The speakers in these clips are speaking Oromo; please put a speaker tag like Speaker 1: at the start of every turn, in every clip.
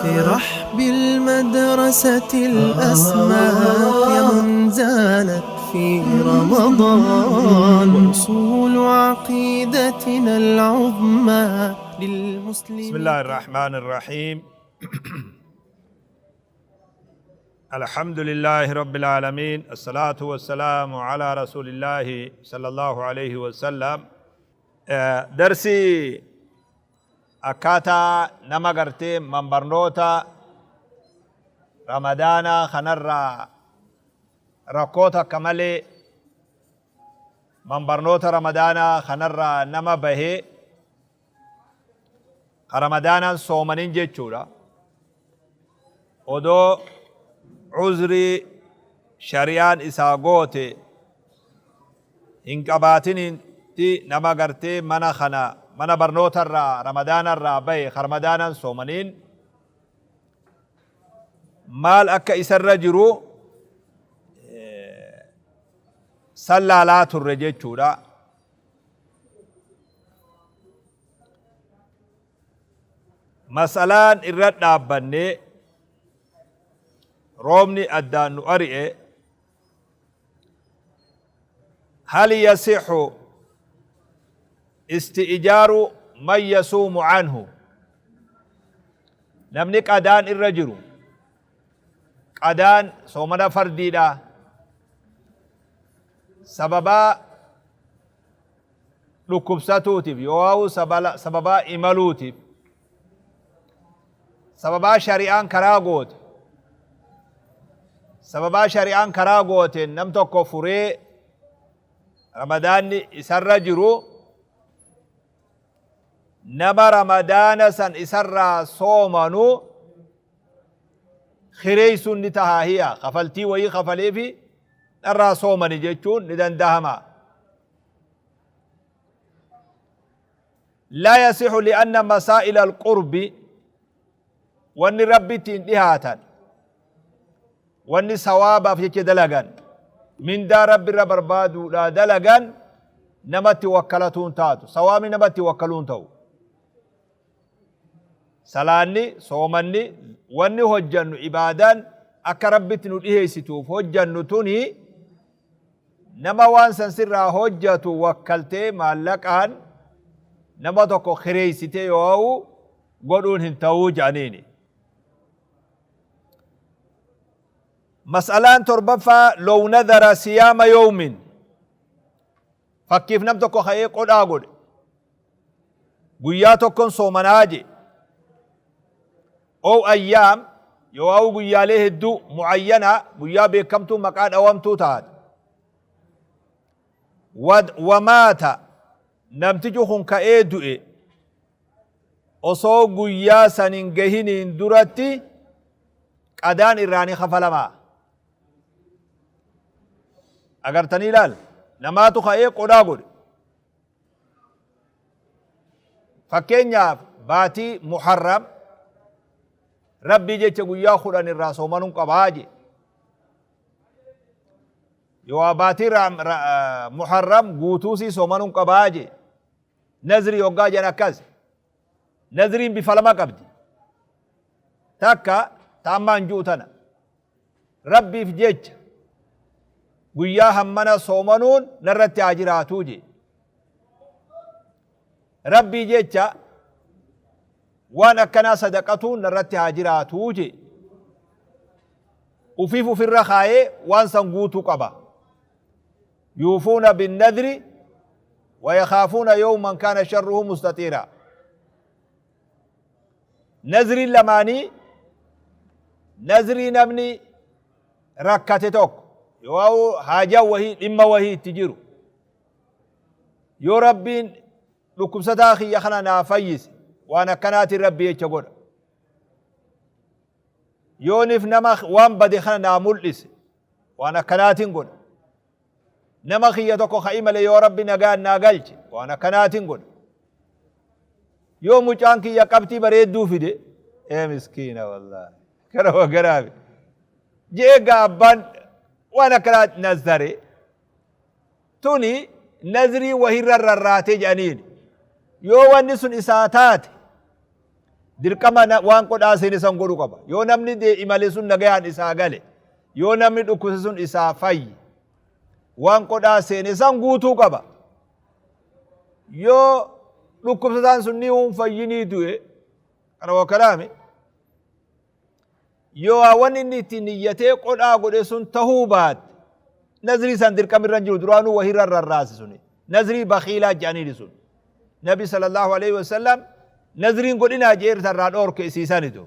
Speaker 1: في رحب المدرسة الأسمى قيم زانت في رمضان، وأصول عقيدتنا العظمى للمسلمين.
Speaker 2: بسم الله الرحمن الرحيم. الحمد لله رب العالمين، الصلاة والسلام على رسول الله صلى الله عليه وسلم. Darsii akkaataa nama gartee manbarnoota Ramadaanaa kanarraa rakkoo takka malee manbarnoota Ramadaanaa kanarraa nama bahee ka Ramadaanaan soomanin jechuudha. Odoo uzrii shari'aan isaa goote hin qabaatinitti nama gartee mana kana mana barnootarraa Ramadaanarraa bahe ka Ramadaanaan soomaniin maal akka isarra jiru san laalaa turre jechuudha. Mas'alaan irra dhaabbanne roobni addaan nu ari'e hal yasixu isti'ijaaru man yasuumu anhu, namni qadaan irra jiru, qadaan soomana fardiidha, sababaa dhukkubsatuutiif yookaan sababaa imaluutiif, sababaa shari'aan karaa goote, sababaa shari'aan karaa gooteen nam tokko furee Ramadaanni isarra jiru nama Ramadaana san isarraa soomanu kireessuun ni tahaa hiya kafaltii wayii kafaleefi dharraa soomani jechuun ni dandahama. Laa yasihu li'anna masaa'ila alqurbi, wanni Rabbitti hin dhihaatan, wanni sawaabaaf jecha dalagan, mindaa Rabbi irra barbaaduudha dalagan, namatti wakkalatuun taatu, sawaabni namatti wakkaluun ta'u. Salaanni, soomanni, wanni hojjannu, ibaadaan akka Rabbitti nu dhiheessituuf hojjannu tuni nama waan san sirraa hojjatu wakkaltee maallaqaan nama tokko kireessitee yoo godhuun hin ta'uu jedhaniini. Mas'alaan torbaffaa, low nadara siyaama yawmin, fakkiif nam tokko ka'ee qodhaa godhe, guyyaa tokkon soomanaa je, ow ayyaam yoo guyyaalee hedduu mu'ayyana, guyyaa beekamtuu maqaa dhawamtuu taate, wamaata, namtichi kun ka'ee du'e osoo guyyaa san hin gahiniin duratti, qadaan irraa ni kafalamaa. Agartanii ilaal, namaatu ka'ee qodhaa godhe. Fakkeenyaaf baatii Muharram Rabbii jecha guyyaa 10 irraa soomanuun qabaa je. Yoo baatii Muharram guutuusii soomanuun qabaa je. Nazrii hoggaa jedhan akkas. Nazriin bifa lama qabdi. Takka ta ammaan ji'u tana. Rabbiif jecha guyyaa hammana soomanuun narratti haa jiraatuu jee. Rabbii jecha waan akkanaa sadaqatuun narratti haa jiraatuu jee. Ufiif ufirra kaayee waan san guutuu qaba. Yuufuuna binnadri wayakaafuuna yawman kaana sharruhu mustaxiira. Nazriin lamaanii nazrii namni rakkate tokko yoo haajaa wahii, dhimma wahii itti jiru, yoo Rabbiin dhukkubsataa kiyya kana naa fayyise waan akkanaatiin Rabbii jecha godha, yoonif nama waan bade kana naa mul'ise waan akkanaatiin godha, nama kiyya tokko ka imale yoo Rabbi nagaan naa galche waan akkanaatiin godha, yoo mucaan kiyya qabxii bareedduu fide, ee miskiina wallaahi kana wagaraafi je'ee gaa abbaan waan akkanaa nazare, tuni nazrii wahirra rarraatee jedhaniin, yoo wanni sun isaa taate Dirqama waan qodhaa seene san godhu qaba. Yoo namni imale sun nagayaan isaa gale, yoo namni dhukkubse sun isaa fayye, waan qodhaa seene san guutuu qaba. Yoo dhukkubsataan sun ni hin fayyinii du'e, kana waa kalaame, yoo wanni inni itti niyyatee qodhaa godhe sun tahuu baate, nazrii san dirqama irra hin jiru, duraanuu wahirra rarraase suni. Nazrii bakhiilaa jedhaniini sun. Nabi sallallahu alaihi wasallam nazriin godhinaa jee irraa dhoorke isiisanitu.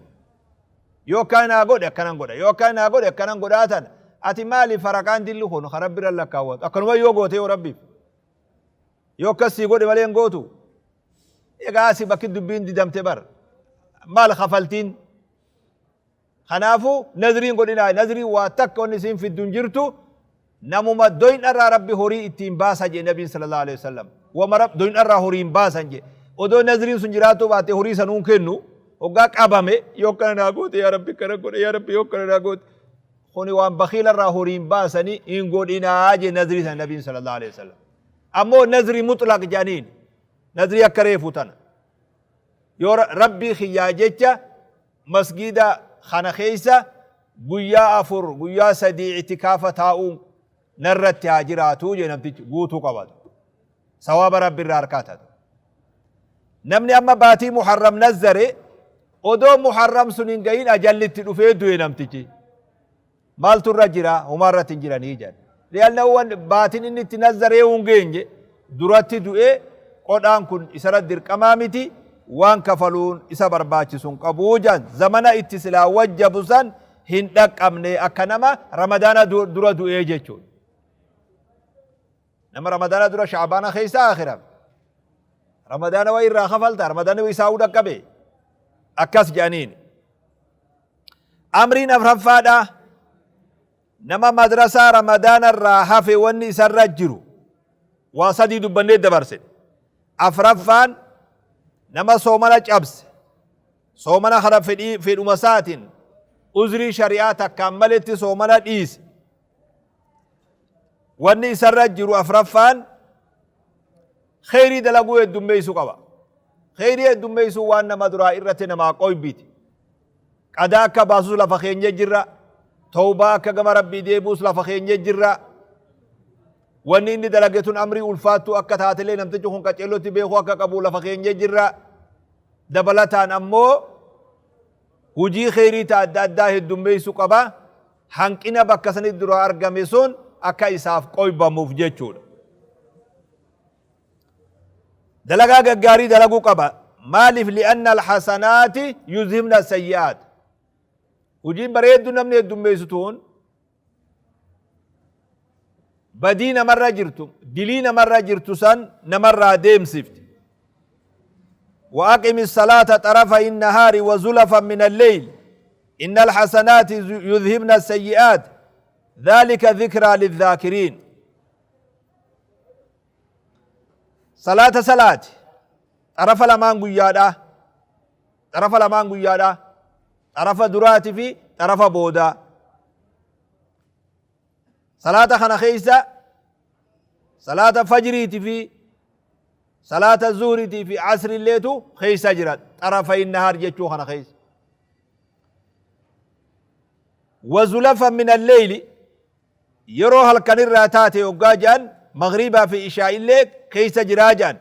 Speaker 2: Yoo akkana naa godhe akkanan godha, yoo akkana naa godhe akkanan godhaa tana. Ati maali faraqaan dilli kun ka Rabbi irra lakkaawwatu? Akkanuma yoo goote yoo Rabbiif. Yoo akkas sii godhe malee hin gootu. Egaa asi bakki dubbiin didamte bar. Maal kafaltiin? Kanaafuu nazriin godhinaa, nazriin waa takka wanni isiin fiddu hin jirtu, namuma doyn'arraa Rabbi horii ittiin baasa jee Nabiin sallallahu alaihi wasallam. Wama doyn'arraa horii hin baasan jee. Odoo nazriin sun jiraatuu baate horii sanuu hin kennu, hoggaa qabame yoo akkana naa goote yaa Rabbi akkana godhe yaa Rabbi yoo akkana naa goote. Kuni waan bakiilarraa horii hin baasanii hin godhinaa jee nazrii sana Nabiin sallallahu alaihi wasallam. Ammoo nazrii mutlaq jedhaniin nazrii akka reefu tana. Yoo Rabbii kiyyaa jecha masgiida kana keessa guyyaa 4 guyyaa 3 itikaafa taa'uun narratti haa jiraatuu jee namtichi guutuu qabata. Sawaaba Rabbi irraa harkaata. Namni amma baatii Muharram nazzare odoo Muharram sun hin gahin ajalli itti dhufee du'e namtichi. Maaltu irra jira? Homaa irratti hin jiranii jedhan. Li'annahu wan baatin inni itti nazzaree hin geenye duratti du'ee qodhaan kun isarra dirqamaa miti waan kafaluun isa barbaachisu hin qabuu jedhan. Zamana itti silaa wajjabu san hin dhaqqabne akka nama Ramadaana dura du'ee jechuudha. Nama Ramadaana dura Sha'baana keessa akhirame. Ramadaana waa irraa kafalta Ramadaanni isaa dhaqqabe akkas jedhaniin. Amriin afraffaadha nama madrasaa Ramadaana irraa hafe wanni isarra jiru waa sadii dubbannee dabarse. Afraffaan nama soomana cabse soomana kana fedhii fedhuma isaatiin uzrii shari'aa takkaan maletti soomana dhiise. Wanni isarra jiru afraffaan kheyrii dalaguu heddummeessuu qaba. Kheyrii heddummeessuu waan nama duraa irratti namaa qoybiti. Qadaa akka baasus lafa keenye jirra. Tawbaa akka gama Rabbii deebi'us lafa keenye jirra. Wanni inni dalage tun amrii ulfaattuu akka taatellee namtichi kun qaceellotti beekuu akka qabu lafa keenye jirra. Dabalataan ammoo hujii kheyrii ta adda addaa heddummeessuu qaba. Hanqina bakka sanitti dura argame sun akka isaaf qoybamuuf jechuudha. Dalagaa gaggaarii dalaguu qaba. Maaliif li'anna alhasanaati yuzhibna sayyi'aat. Hojiin bareedduu namni heddummeessu tun badii namarra jirtu, dilii namarra jirtu san namarraa deemsifti. وأقم الصلاة طرفي النهار وزلفا من الليل إن الحسنات يذهبن السيئات ذلك ذكرى للذاكرين Salaata salaati. Xarafa lamaan guyyaadhaa. Xarafa lamaan guyyaadhaa. Xarafa duraati fi xarafa boodaa. Salaata kana keessa salaata fajriiti fi salaata zuhriitii fi asriilleetu keessa jira. Xarafayn nahaar jechuu kana keessa. Wazulafa min alleyli Yeroo halkanirraa taate hoggaa je'an maghriibaa fi ishaa'illee keessa jiraa je'an.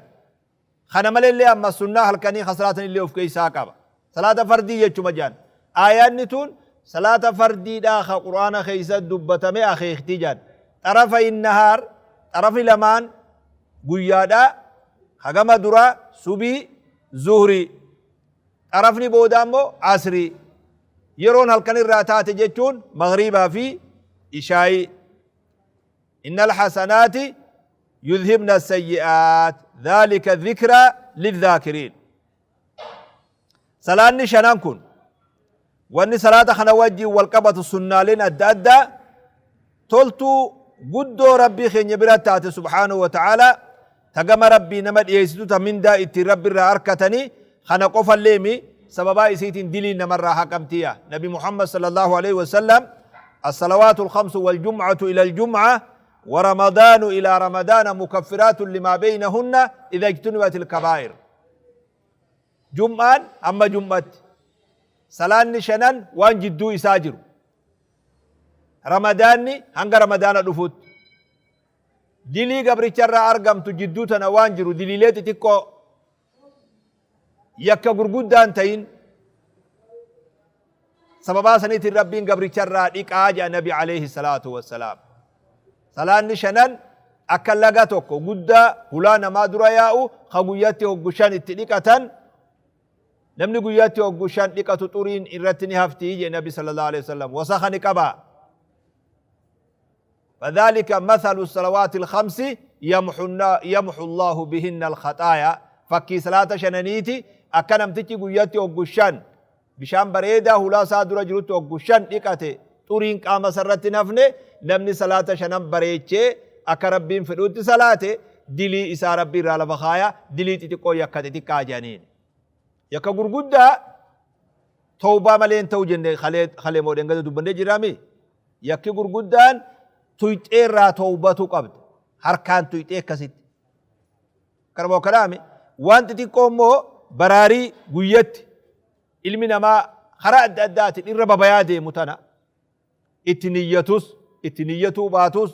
Speaker 2: Kana malellee ammas sunnaa halkanii ka salaatanillee of keessaa qaba. Salaata fardii jechuma je'an. Aayaanni tun salaata fardiidhaa ka qur'aana keessa dubbatame akeekti je'an. Xarafayin nahaar xarafni lamaan guyyaadhaa ka gama duraa subii zuhrii. Xarafni boodaa immoo asrii. Yeroon halkan irraa taate jechuun maghriibaa fi ishaayii. Innal hasanaati yudhibna sayyi'aat dhaalika dhikraa lidhaakiriin. Salaanni shanan kun wanni salaata kana wajjin wal qabatu sunnaaleen adda addaa toltuu guddoo Rabbii keenya bira taate subhaanahu wa ta'aalaa ta gama Rabbii nama dhiyeessitu ta mindaa ittiin Rabbi irraa arkatanii kana qofallee mi sababaa isiitiin diliin namarraa haqamtiya. Nabi Muhammad sallallahu alaihi wasallam as-salawaatu al-khamsu wal jum'atu ila al-jum'a wa ramadaanu ila ramadaana mukaffiraatun limaa beynahunna idha ijtunibat al-kabaa'ir. Jum'aan hamma jum'atti. Salaanni shanan waan jidduu isaa jiru. Ramadaanni hanga ramadaana dhufutti. Dilii gabricharraa argamtu jidduu tana waan jiru diliilee xixiqqoo yakka gurguddaa hin ta'in sababaa saniitiin Rabbiin gabricharraa dhiqaa jedha Nabi alayhi salaatu wassalaam. Salaanni shanan akka laga tokko guddaa hulaa namaa dura yaa'u ka guyyatti hoggu shan itti dhiqatan namni guyyatti hoggu shan dhiqatu xuriin irratti ni hafti jedhe Nabi sallallahu alayhi wasallam wasakha ni qabaa. فذلك مثل الصلوات الخمس يمحو الله بهن الخطايا. Fakkii salaata shananiiti akka namtichi guyyatti hoggu shan bishaan bareedaa hulaa isaa dura jirutti hoggu shan dhiqate xuriin qaama isarratti hin hafne namni salaata shanan bareechee akka Rabbiin fedhutti salaate dilii isaa Rabbi irraa lafa kaaya dilii xixiqqoo yakka xixiqqaa jedhaniin. Yakka gurguddaa tawbaa malee hin ta'u jenne kalee moo dhengada dubbannee jirraami. Yakki gurguddaan tuyxee irraa tawbatu qabda. Harkaan tuyxee akkasitti. Kanuma kanaami waan xixiqqoo immoo baraarii guyyatti ilmi namaa karaa adda addaatiin irra babayaa deemu tana itti niyyatus itti niyyatuu baatus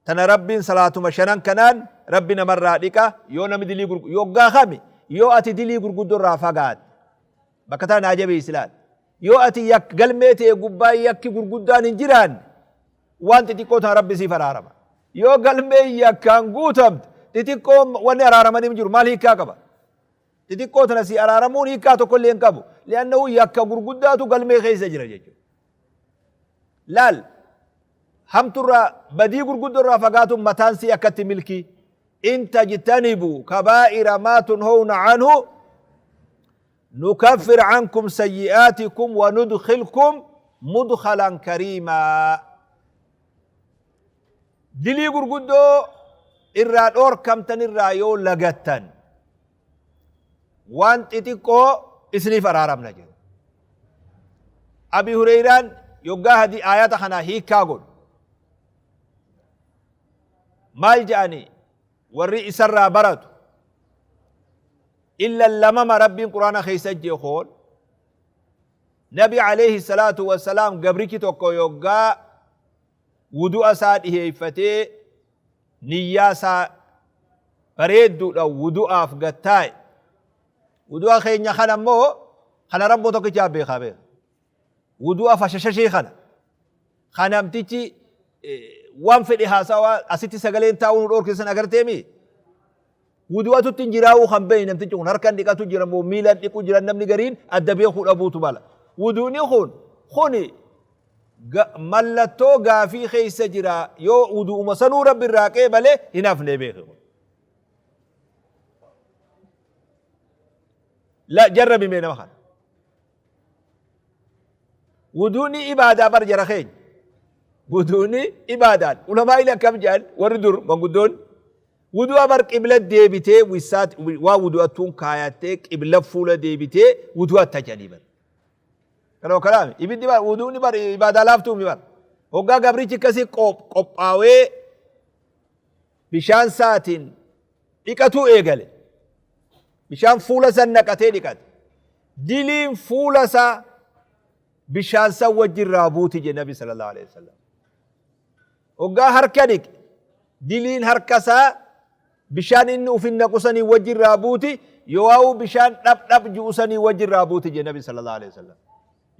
Speaker 2: tana Rabbiin salaatuma shanan kanaan Rabbi namarraa dhiqa yoo namni dilii gurgu yoggaa kami yoo ati dilii gurguddoo irraa fagaatte bakka tana naa jabeessi laal yoo ati yak galmee ta'e gubbaa yakki gurguddaan hin jiraanne waan xixiqqoo tana Rabbi siif araarama yoo galmee yakkaan guutamte xixiqqoo wanni araaramanii hin jiru maal hiikkaa qaba xixiqqoo tana si araaramuun hiikkaa tokko illee hin qabu li'annahu yakka gurguddaatu galmee keessa jira jechuudha laal hamturraa badii gurguddoo irraa fagaatuun mataan sii akkatti milkii in tajtanibu kabaa'ira maa tunhawna anhu nukaffir ankum sayyi'aatikum wa nudkhilkum mudkhalan kariimaa. Dilii gurguddoo irraa dhoorkamtan irraa yoo lagattan waan xixiqqoo isiniif araaramna jedhu. Abi Hureyraan yoggaa hadii aayata kanaa hiikkaa godhu. Maal jedhani warri isarraa baratu illa lamama Rabbiin Quraana keessa jeekoon Nabi alayhi salaatu wassalaam gabrichi tokko yoggaa wudu'a isaa dhiheeffatee niyyaa isaa bareedduudhaan wudu'aaf gad taa'e. Wudu'a keenya kana immoo kana Rabboo tokkichaa beekaa beeka. Wudu'a fashashashee kana kan namtichi waan fedhe haasawaa asitti sagaleen taa'uu nu dhoorkisan agarteemi. Wudu'atutti hin jiraa'uu kan beekne namtichi kun harkan dhiqatu jira moo miilan dhiqu jira namni gariin adda beekuu dhabuutu mala. Wudu'ni kun kuni mallattoo gaafii keessa jira yoo wudu'uma sanuu Rabbi irraa qeebale hin hafne beeki kun. La jarrabi mee nama kana. Wuduuni ibaadaa bar jara keenya. Wuduuni ibaadaan. Ulamaa'in akkam jedhan warri dur manguddoon. Wudu'a bar qibla deebitee wisaat waa wudu'attuun kaayattee qibla fuula deebitee wudu'atta jedhanii bar. Kanuma kanaami ibiddi bar wuduuni bar ibaadaa laaftuumi bar. Hoggaa gabrichi akkasii qophaawee bishaan saatiin dhiqatuu eegale. Bishaan fuula san naqatee dhiqate. Diliin fuula isaa bishaan san wajji irraa buuti jedhe Nabi sallallahu alaihi wasallam. Hoggaa harka dhiqe diliin harka isaa bishaan inni ufin naqu sanii wajji irraa buuti yoo'aa'uu bishaan dhab dhab ji'u sanii wajji irraa buuti jedhe Nabi sallallahu alaihi wasallam.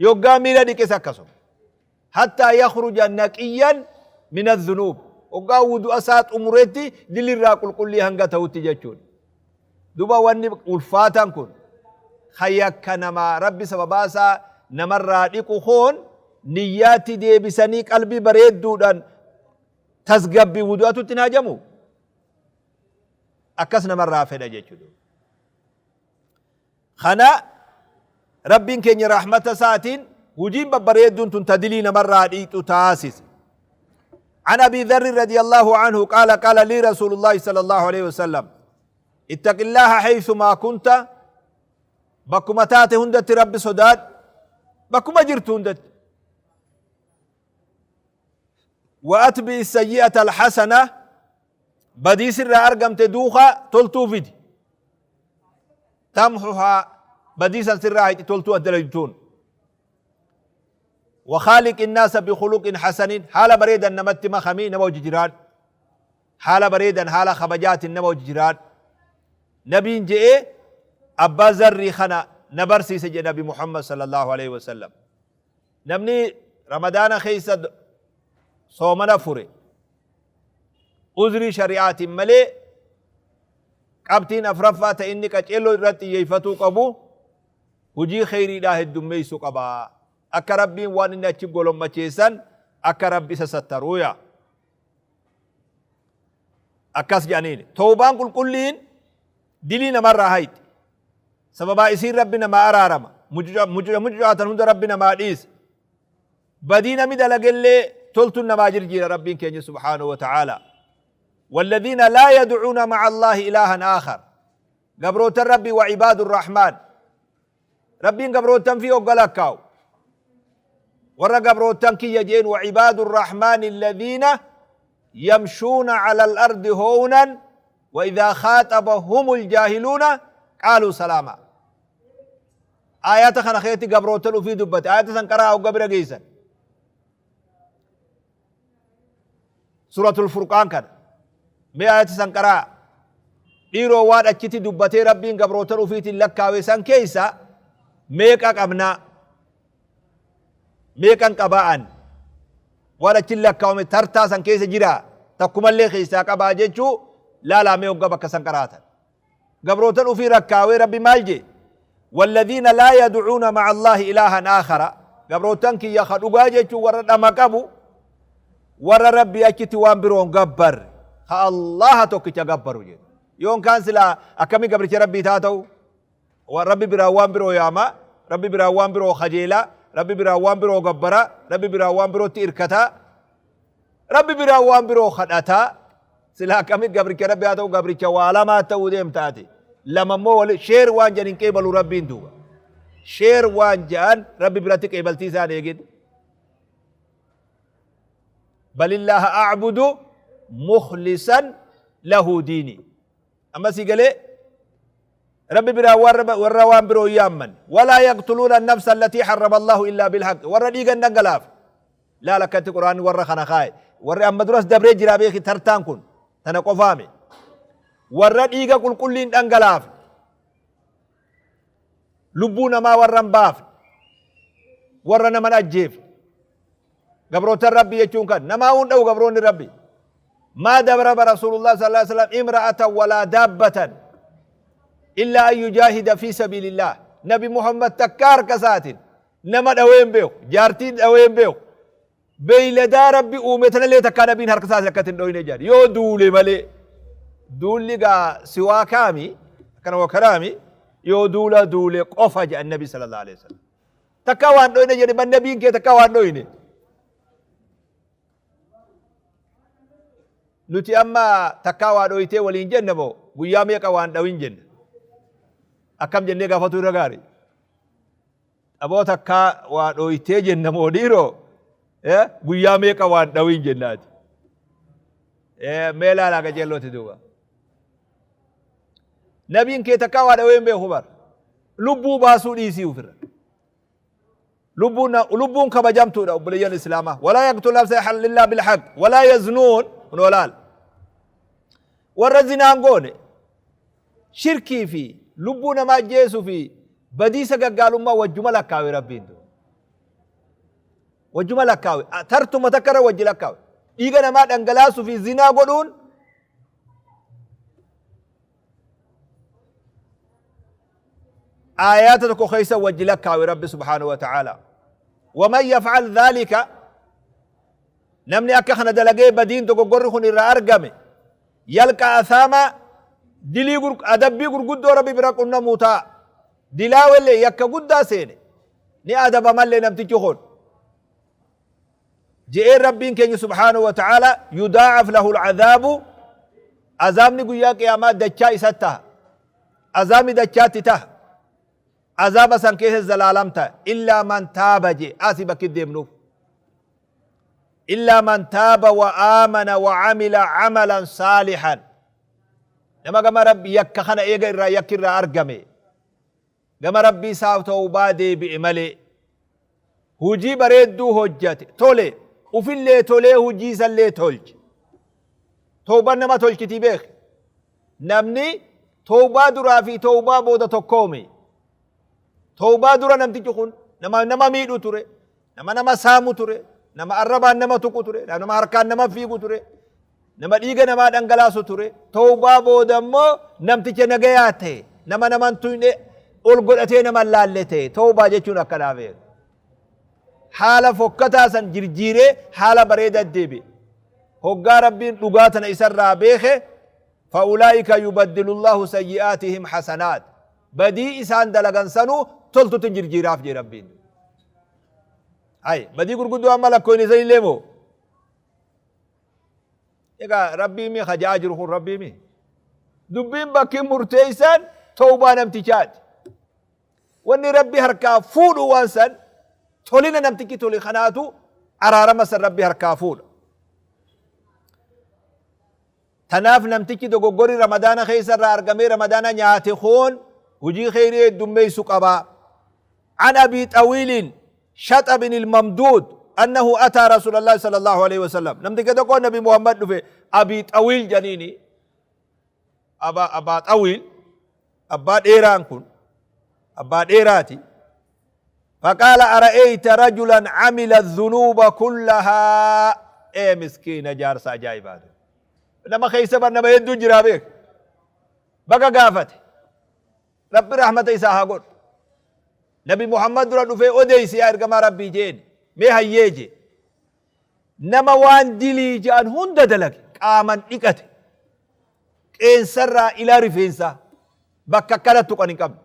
Speaker 2: Yoggaa miila dhiqes akkasuma. Hattaa yakhruja naqiyyan min adh-dhunuub. Hoggaa wudu'a isaa xumuretti dilirraa qulqullii hanga ta'utti jechuudha. Duba wanni ulfaataan kun ka yakka namaa Rabbi sababaa isaa namarraa dhiqu kun niyyaatti deebisanii qalbii bareedduudhaan tasgabbii wudu'atutti hin hajamu. Akkas namarraa fedha jechuudha. Kana Rabbiin keenya rahmata isaatiin hujiin babbareedduun tun ta dilii namarraa dhiiqxu taasise. عن أبي ذر رضي الله عنه قال قال لي رسول الله صلى الله عليه وسلم اتق الله حيثما كنت بكما تاتي هندت رب صداد بكما جرت هندت وأتبع السيئة الحسنة badii sirraa argamte duukaa toltuu fidi. Tamhuhaa badii san sirraa hayxi toltuu ati dalaydu tun. Wakhaaliqi nnaasa bikhuluqin hasanin haala bareedan namatti makamii nama wajji jiraadhu. Haala bareedan haala kabajaatin nama wajji jiraadhu. Nabiin je'ee abbaa zarrii kana na barsiise jedhe nabi Muhammad sallallahu alaihi wasallam. Namni ramadaana keessa soomana fure uzrii shari'aatiin malee qabxiin afraffaa ta inni qaceelloo irratti xiyyeeffatuu qabu hujii kheyriidhaa heddummeeysu qaba. Akka Rabbiin waan inni achi golommacheessan akka Rabbi isa sattaruuya. Akkas jedhaniin. Towbaan qulqulliin dilii namarraa hayxi. Sababaa isiin Rabbi namaa araarama. Mucuca mucucaatan hunda Rabbi namaa dhiisa. Badii nami dalagellee toltuun namaa jirjiira Rabbiin keenya subhaanahu wa ta'aalaa. Walladhiina laa yad'uuna ma'a Allaahi ilaahan aakhar. Gabrootan Rabbii wa ibaadu Rahmaan. Rabbiin gabrootan fi hogga lakkaawu. Warra gabrootan kiyya jeen wa ibaadu Rahmaan alladhiina yamshuuna ala al-ardi hoonan wa idhaa khaaxabahumul jaahiluuna qaaluu salaama. Aayata kana keessatti gabrootan ufii dubbate. Aayata san qaraa hogga bira geessan. Suratul Furqaan kana. Mee ayata san qaraa. Dhiiroo waan achitti dubbatee Rabbiin gabrootan ufiitiin lakkaawe san keessa meeqa qabnaa? Meeqan qabaa an? Waan achi lakkaawame tartaa san keessa jiraa? Takkumallee keessaa qabaa jechuu laalaa mee hogga bakka san qaraatan. Gabrootan ufii rakkaawee Rabbi maal jee? Walladhiina laa yad'uuna ma'a Allaahi ilaahan aakhara. Gabrootan kiyya ka dhugaa jechuun warra dhama qabu, warra Rabbii achitti waan biroo hin gabbarre, ka Allaaha tokkicha gabbaru jedhe. Yoon kaan silaa akkami gabricha Rabbii taa ta'u? Rabbi biraa waan biroo yaama, Rabbi biraa waan biroo kajeela, Rabbi biraa waan biroo gabbara, Rabbi biraa waan birootti irkata, Rabbi biraa waan biroo kadhata. Sila akkamitti gabricha Rabbi haa ta'u gabricha waa lamaa ta'uu deemta ati. Lama immoo wali sheer waan jedhan hin qeebalu Rabbiin duuba. Sheer waan jedhan Rabbi biratti qeebaltii isaan eegin. Balillaaha a'budu mukhlisan lahu diini. Amma sii galee Rabbi biraa warra waan biroo hin yaamman. Walaa yaqtuluuna nafsa allatii harrama Allahu illaa bilhaq. Warra dhiiga hin dhangalaafne. Laal akkatti quraanni warra kana kaaye. Warri amma duras dabree jiraa beeki tartaan kun tana qofaame. Warra dhiiga qulqullii hin dhangalaafne. Lubbuu namaa warra hin baafne. Warra nama hin ajjeefne. Gabrootan Rabbi jechuun kan namaa hun dha'u gabroonni Rabbi. Maa dabraba Rasuulullah sallallahu alaihi wasallam imra'atan walaa daabbatan illaa an yujaahida fi sabiilillah. Nabi Muhammad takka harka isaatiin Nama dhawee hin beeku. Jaartii dhawee hin beeku. Beeyladaa Rabbi uume tanallee takkaa nabiin harka isaatiin akkatti hin dhoyne jedhan. Yoo duule malee. Duulli gaa siwaa kaami akkana wakaraami yoo duula duule qofa jedhan nabi sallallahu alaihi wasallam. Takkaa waan dhoyne jedhe ban nabiin kee takkaa waan dhoyne. Nuti amma takkaa waa dhoytee waliin jenna moo guyyaa meeqa waan dhawin jenna. Akkam jennee gaafatu irra gaarii. Aboo takkaa waa dhooytee jenna moo dhiiroo guyyaa meeqa waan dhawiin jennaati. Mee laalaa qajeellooti duuba. Nabiin kee takkaa waa dhawee hin beeku bara. Lubbuu baasuu dhiisii ofirra. Lubbuun kabajamtuudha obboleeyyan Islaamaa. Walaa yaqtul nafsa illaa bilhaq walaa yaznuun kunoo laal. Warra zinaan goone Shirkii fi lubbuu namaa ajjeesuu fi badii sagaggaalummaa wajjuma lakkaawe Rabbiin duuba. Wajjuma lakkaawe. Tartuma takka irra wajji lakkaawe. Dhiiga namaa dhangalaasuu fi zinaa godhuun aayaata tokko keessa wajji lakkaawe Rabbi subhaanahu wa ta'aala. Waman yaf'al dhaalika namni akka kana dalagee badiin dogoggorri kun irraa argame Yalqa athaamaa dilii adabbii gurguddoo Rabbi bira qunnamuu ta'a. Dilaawellee yakka guddaa seene ni adabamallee namtichi kun. Je'een Rabbiin keenya subhaanahu wa ta'ala yudaa'af lahu al'adhaabu azaabni guyyaa qiyaamaa dachaa isa taha. Azaabni dachaatti taha. Azaaba san keessa zalaalam ta'a. Illaa man taaba jee asii bakki deemnuuf. Illaa man taaba wa aamana wa amila amalan saalihan. Nama gama Rabbi yakka kana eega irraa yakki irraa argame. Gama Rabbii isaa tawbaa deebi'e malee. Hujii bareedduu hojjate tole, ufillee tolee hujii isallee tolche. Tawbaan nama tolchitii beeki. Namni tawbaa duraa fi tawbaa booda tokkoomi. Tawbaa dura namtichi kun nama nama miidhu ture, nama nama saamu ture, nama arrabaan nama tuqu ture, nama harkaan nama fiigu ture, nama dhiiga namaa dhangalaasu ture. Tawbaa booda immoo namticha nagayaa ta'e, nama nama hin tuyne, ol godhatee nama hin laalle ta'e. Tawbaa jechuun akkanaa beeku. Haala fokkataa san jirjiiree haala bareedaa deebi'e. Hoggaa Rabbiin dhugaa tana isarraa beeke, fa'ulaa'ika yubaddilullaahu sayyi'aatihim hasanaat. Badii isaan dalagan sanuu toltutti jirjiiraaf jee Rabbiin. Hay, badii gurguddoo amma lakkoyne sanillee moo? Egaa Rabbii mi hajaa jiru kun Rabbii mi? Dubbiin bakki murteessaan tawbaa namtichaati. Wanni Rabbi harkaa fuudhu waan san tolina namtichi tole kanaatu araarama san Rabbi harkaa fuudha. Tanaaf namtichi dogoggorri Ramadaana keessa irraa argamee Ramadaana nyaate kun hujii kheyrii heddummeessu qaba. An Abii Xawiilin Shaxa bin Ilmamduud annahu ataa Rasuulallahi sallallahu alaihi wasallam. Namticha tokko Nabi Muhammad dhufe, Abii Xawiil janiini. Abaa Xawiil abbaa dheeraan kun abbaa dheeraati. Faqaala ara'eeyta rajulan camila dhunuuba kullahaa. Ee miskiina, jaarsa ajaa'ibaatu. Nama keessa bar nama hedduu jiraa beek. Baga gaafate. Rabbi rahmata isaa haa godhu. Nabi Muhammad dura dhufee odeeysi yaa ergamaa Rabbii jeen. Mee hayyee jee. Nama waan dilii ja'an hunda dalage, qaaman dhiqate. Qeensarraa ilaa rifeensaa bakka akkana tuqan hin qabne.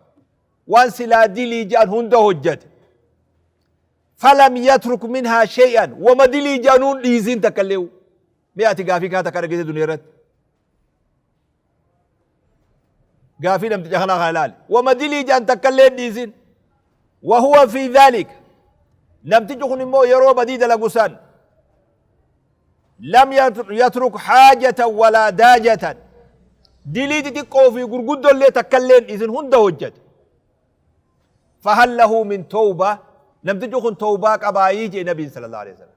Speaker 2: Waan silaa dilii ja'an hunda hojjate. Falam yatruk minhaa shay'an, wama dilii ja'anuun dhiisiin takka illee. Mee ati gaafii kaa takka dhageesse duniyaa irratti? Gaafii namticha kanaa kana ilaali. Wama dilii ja'an takka illee hin dhiisin. Wahuwa fi dhaalika. Namtichi kun immoo yeroo badii dalagu san lam yatruk haajatan walaa daajatan. Dilii xixiqqoo fi gurguddoo illee takka illee hin dhiisin, hunda hojjate. Fahal lahu min tawba. Namtichi kun tawbaa qabaayii jee Nabiin sallallahu alaihi wasallam.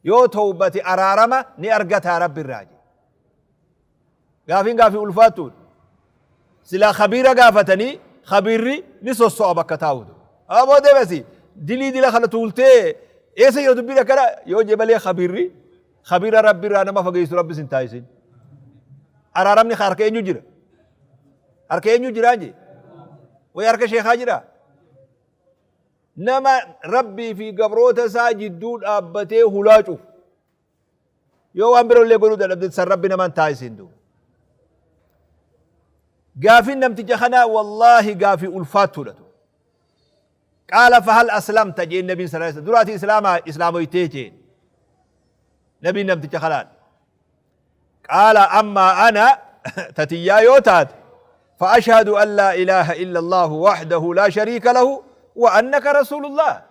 Speaker 2: Yoo tawbate araarama ni argataa Rabbi irraa jee. Gaafiin gaafii ulfaattuudha. Silaa khabiira gaafatanii khabiirri ni sosso'a bakka taa'utu. Aboo deebasi dilii dila kana tuultee eessa jira dubbiin akkana yoo jee malee khabiirri khabiira Rabbi irraa nama fageessu Rabbi sin taasisin. Araaramni harka eenyu jira? Harka eenyu jiraa jee? Wayi harka sheekaa jiraa? Nama Rabbii fi gabroota isaa jidduu dhaabbatee hulaa cufu. Yoo waan biroo illee godhuu dadhabde san Rabbi namaan taasisin duuba. Gaafiin namticha kanaa wallaahi gaafii ulfaattuudha tu. Qaala fahal aslamta jeen nabiin sallallahu alaihi wasallam. Duraati islaamaa islaamoytee jeen. Nabiin namticha kanaan. Qaala ammaa ana tatiyyaa yoo taate فأشهد أن لا إله إلا الله وحده لا شريك له وأنك رسول الله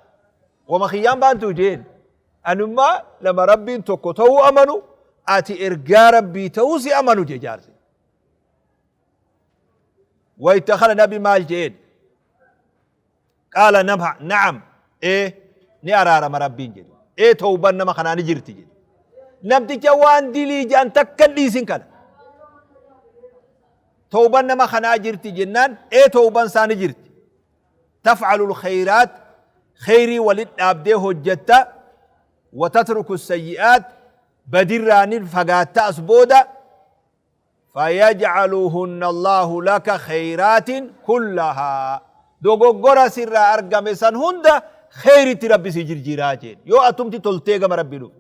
Speaker 2: وما خيام بانتو جين. Anummaa nama Rabbiin tokko ta'uu amanu, ati ergaa Rabbii ta'uu si amanu jee jaarsi. Wayta kana nabi maal jeen? Qaala na'am, ee ni araarama Rabbiin jedhe. Ee tawban nama kanaa ni jirti jedhe. Namticha waan dilii jedhan takka hin dhiisin kana. Tawban nama kanaa jirti jennaan ee tawban isaa ni jirti. Taf'alul khayraat, khayrii walit dhaabdee hojjatta, wa tatruku sayyi'aat, badirraa ni fagaatta as booda, fayaj'aluhunna Allahu laka khayraatin kullahaa, dogoggora sirraa argame san hunda khayritti Rabbi si jirjiiraa jeen yoo atumti toltee gama Rabbii dhufte.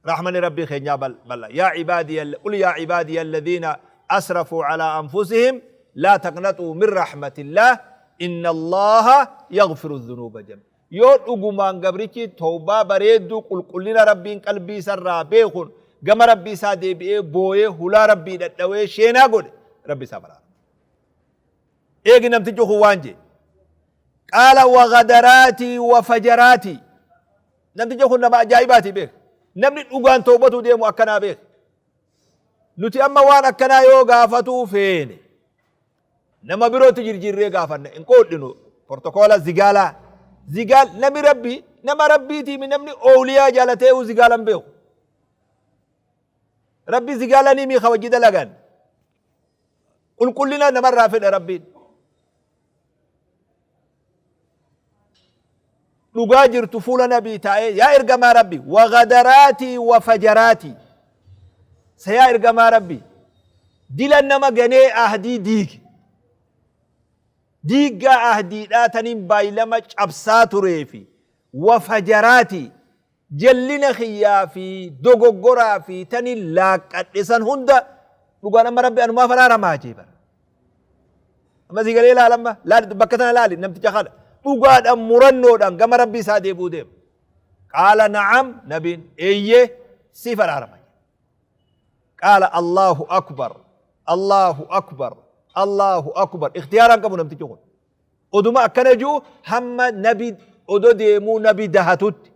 Speaker 2: Rahmanni Rabbii keenyaa bal'a. Yaa cibaadiya, qul yaa cibaadiya alladhiina asrafuu alaa anfusihim laa taqnaxuu min rahmatillaah inna Allaaha yaghfiru dhunuuba jami. Yoo dhugumaan gabrichi tawbaa bareedduu qulqullina Rabbiin qalbii isarraa beekun gama Rabbii isaa deebi'ee booyee hulaa Rabbii dhadhawee sheenaa godhe, Rabbi isaa baraara. Eegi namtichi kun waan jee. Qaala wa gadaraatii wa fajaraatii. Namtichi kun nama ajaa'ibaati beek. Namni dhugaan toobatuu deemu akkanaa beek. Nuti amma waan akkanaa yoo gaafatuu feene. Nama birootti jirjiirree gaafanna hin qoodhinu portokoola zigaalaa zigaal nami rabbii nama rabbiitiimi namni oowliyaa jaalateehu zigaala hin beeku. Rabbi zigaala ni miika wajji dalagan. Qulqullina namarraa fedha rabbiin. Dhugaa jirtu fuula nabii taa'ee yaa ergamaa rabbi wagadaraatii wa fajaraatii sa yaa ergamaa rabbi dila nama ganee ahdii diige diiggaa ahdiidhaa taniin baay'ilama cabsaa turee fi wa fajaraatii Jallina kiyyaa fi dogoggoraa fi tanin laaqqadhe san hunda dhugaan amma Rabbi anumaaf araaramaa jee bara. Amma sii galee laal amma laali bakka tana laali namticha kana dhugaadhaan murannoodhaan gama Rabbi isaa deebi'uu deema. Qaala na'am nabiin eeyyee siif araarama. Qaala Allahu akbar Allahu akbar Allahu akbar ikhtiyaaraan qabu namtichi kun. Oduma akkana ji'u hamma nabi odo deemuu nabi dahatutti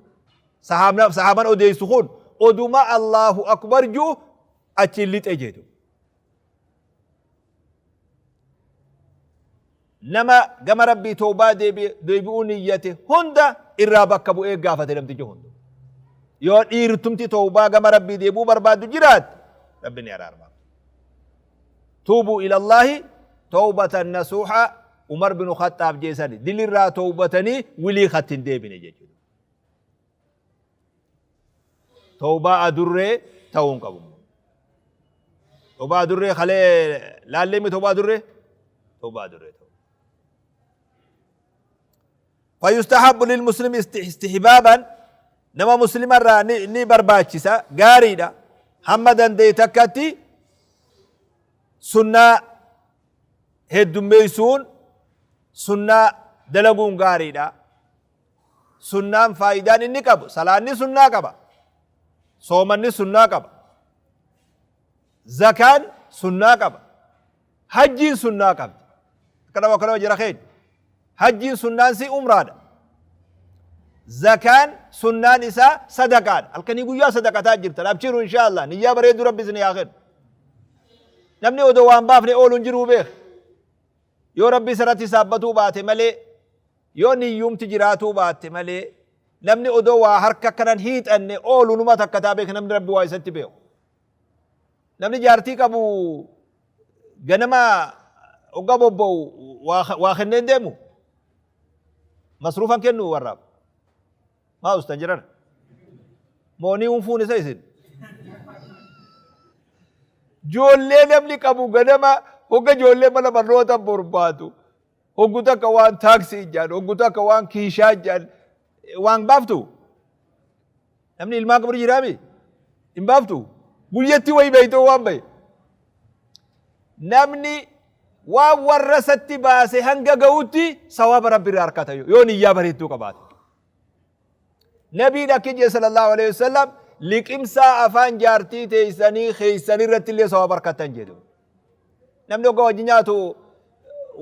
Speaker 2: sahaaban odeessu kun oduma Allahu akbar ji'u achiin lixe jedhu. Nama gama rabbii toobaa deebi'uu niyyate hunda irraa bakka bu'ee gaafate namtichi hundu. Yoo dhiirtumti toobaa gama rabbii deebi'uu barbaaddu jiraatte rabbi ni araarma. Tuubuu ilallaahi tawbatan nasuuha Umar binu Khaxxaab jeesani dilirraa tawbatanii wilii katti hin deebine jechuudha. Tawbaa adurree ta'uu hin qabu. Tawbaa adurree kalee laallee mi tawbaa adurree? Tawbaa adurree ta'uu. Fayustahabbu lilmuslimi istihbaaban nama muslimarraa ni barbaachisa gaariidha hamma danda'e takkatti sunnaa heddummeessuun sunnaa dalaguun gaariidha. Sunnaan faayidaan inni qabu salaanni sunnaa qaba. Soomanni sunnaa qaba. Zakaan sunnaa qaba. Hajjiin sunnaa qabdi. Akkanama akkanama jira keenya. Hajjiin sunnaan si umraadha. Zakaan sunnaan isaa sadaqaadha. Halkanii guyyaa sadaqataa jirtan. Abshiru inshaallah. Niyyaa bareedu rabbi isin haa kennu. Namni odoo waan baafne oolu hin jiruu beek. Yoo rabbi isarratti saabbatuu baate malee yoo niyyumti jiraatuu baatte malee namni odoo waa harka akkanan hiixanne oolu numa takka taa beek namni rabbi waa isatti beeku. Namni jaartii qabu ganama hoggaa bobba'u waa kenneen deemu. Masruufan kennu warraaf. Maa ustan jiran? Moonii hunfuun isa isin. Joollee namni qabu ganama hogga joollee mana barnoota borbaatu. Hoggu takka waan taaksii jaan, hoggu takka waan kiishaa jaan, waan baaftu. Namni ilmaan qabu jiraami? Hin baaftu? Guyyatti wayi beeytoo waan bahe. Namni waan warra isatti baase hanga ga'utti sawaaba Rabbi irraa harkata yoo niyyaa bareedduu qabaate. Nabiin akki jee sallallahu alaihi wasallam liqimsaa afaan jaartii teessanii keessan irratti illee sawaaba harkattan jedhu. Namni hoggaa wajji nyaatu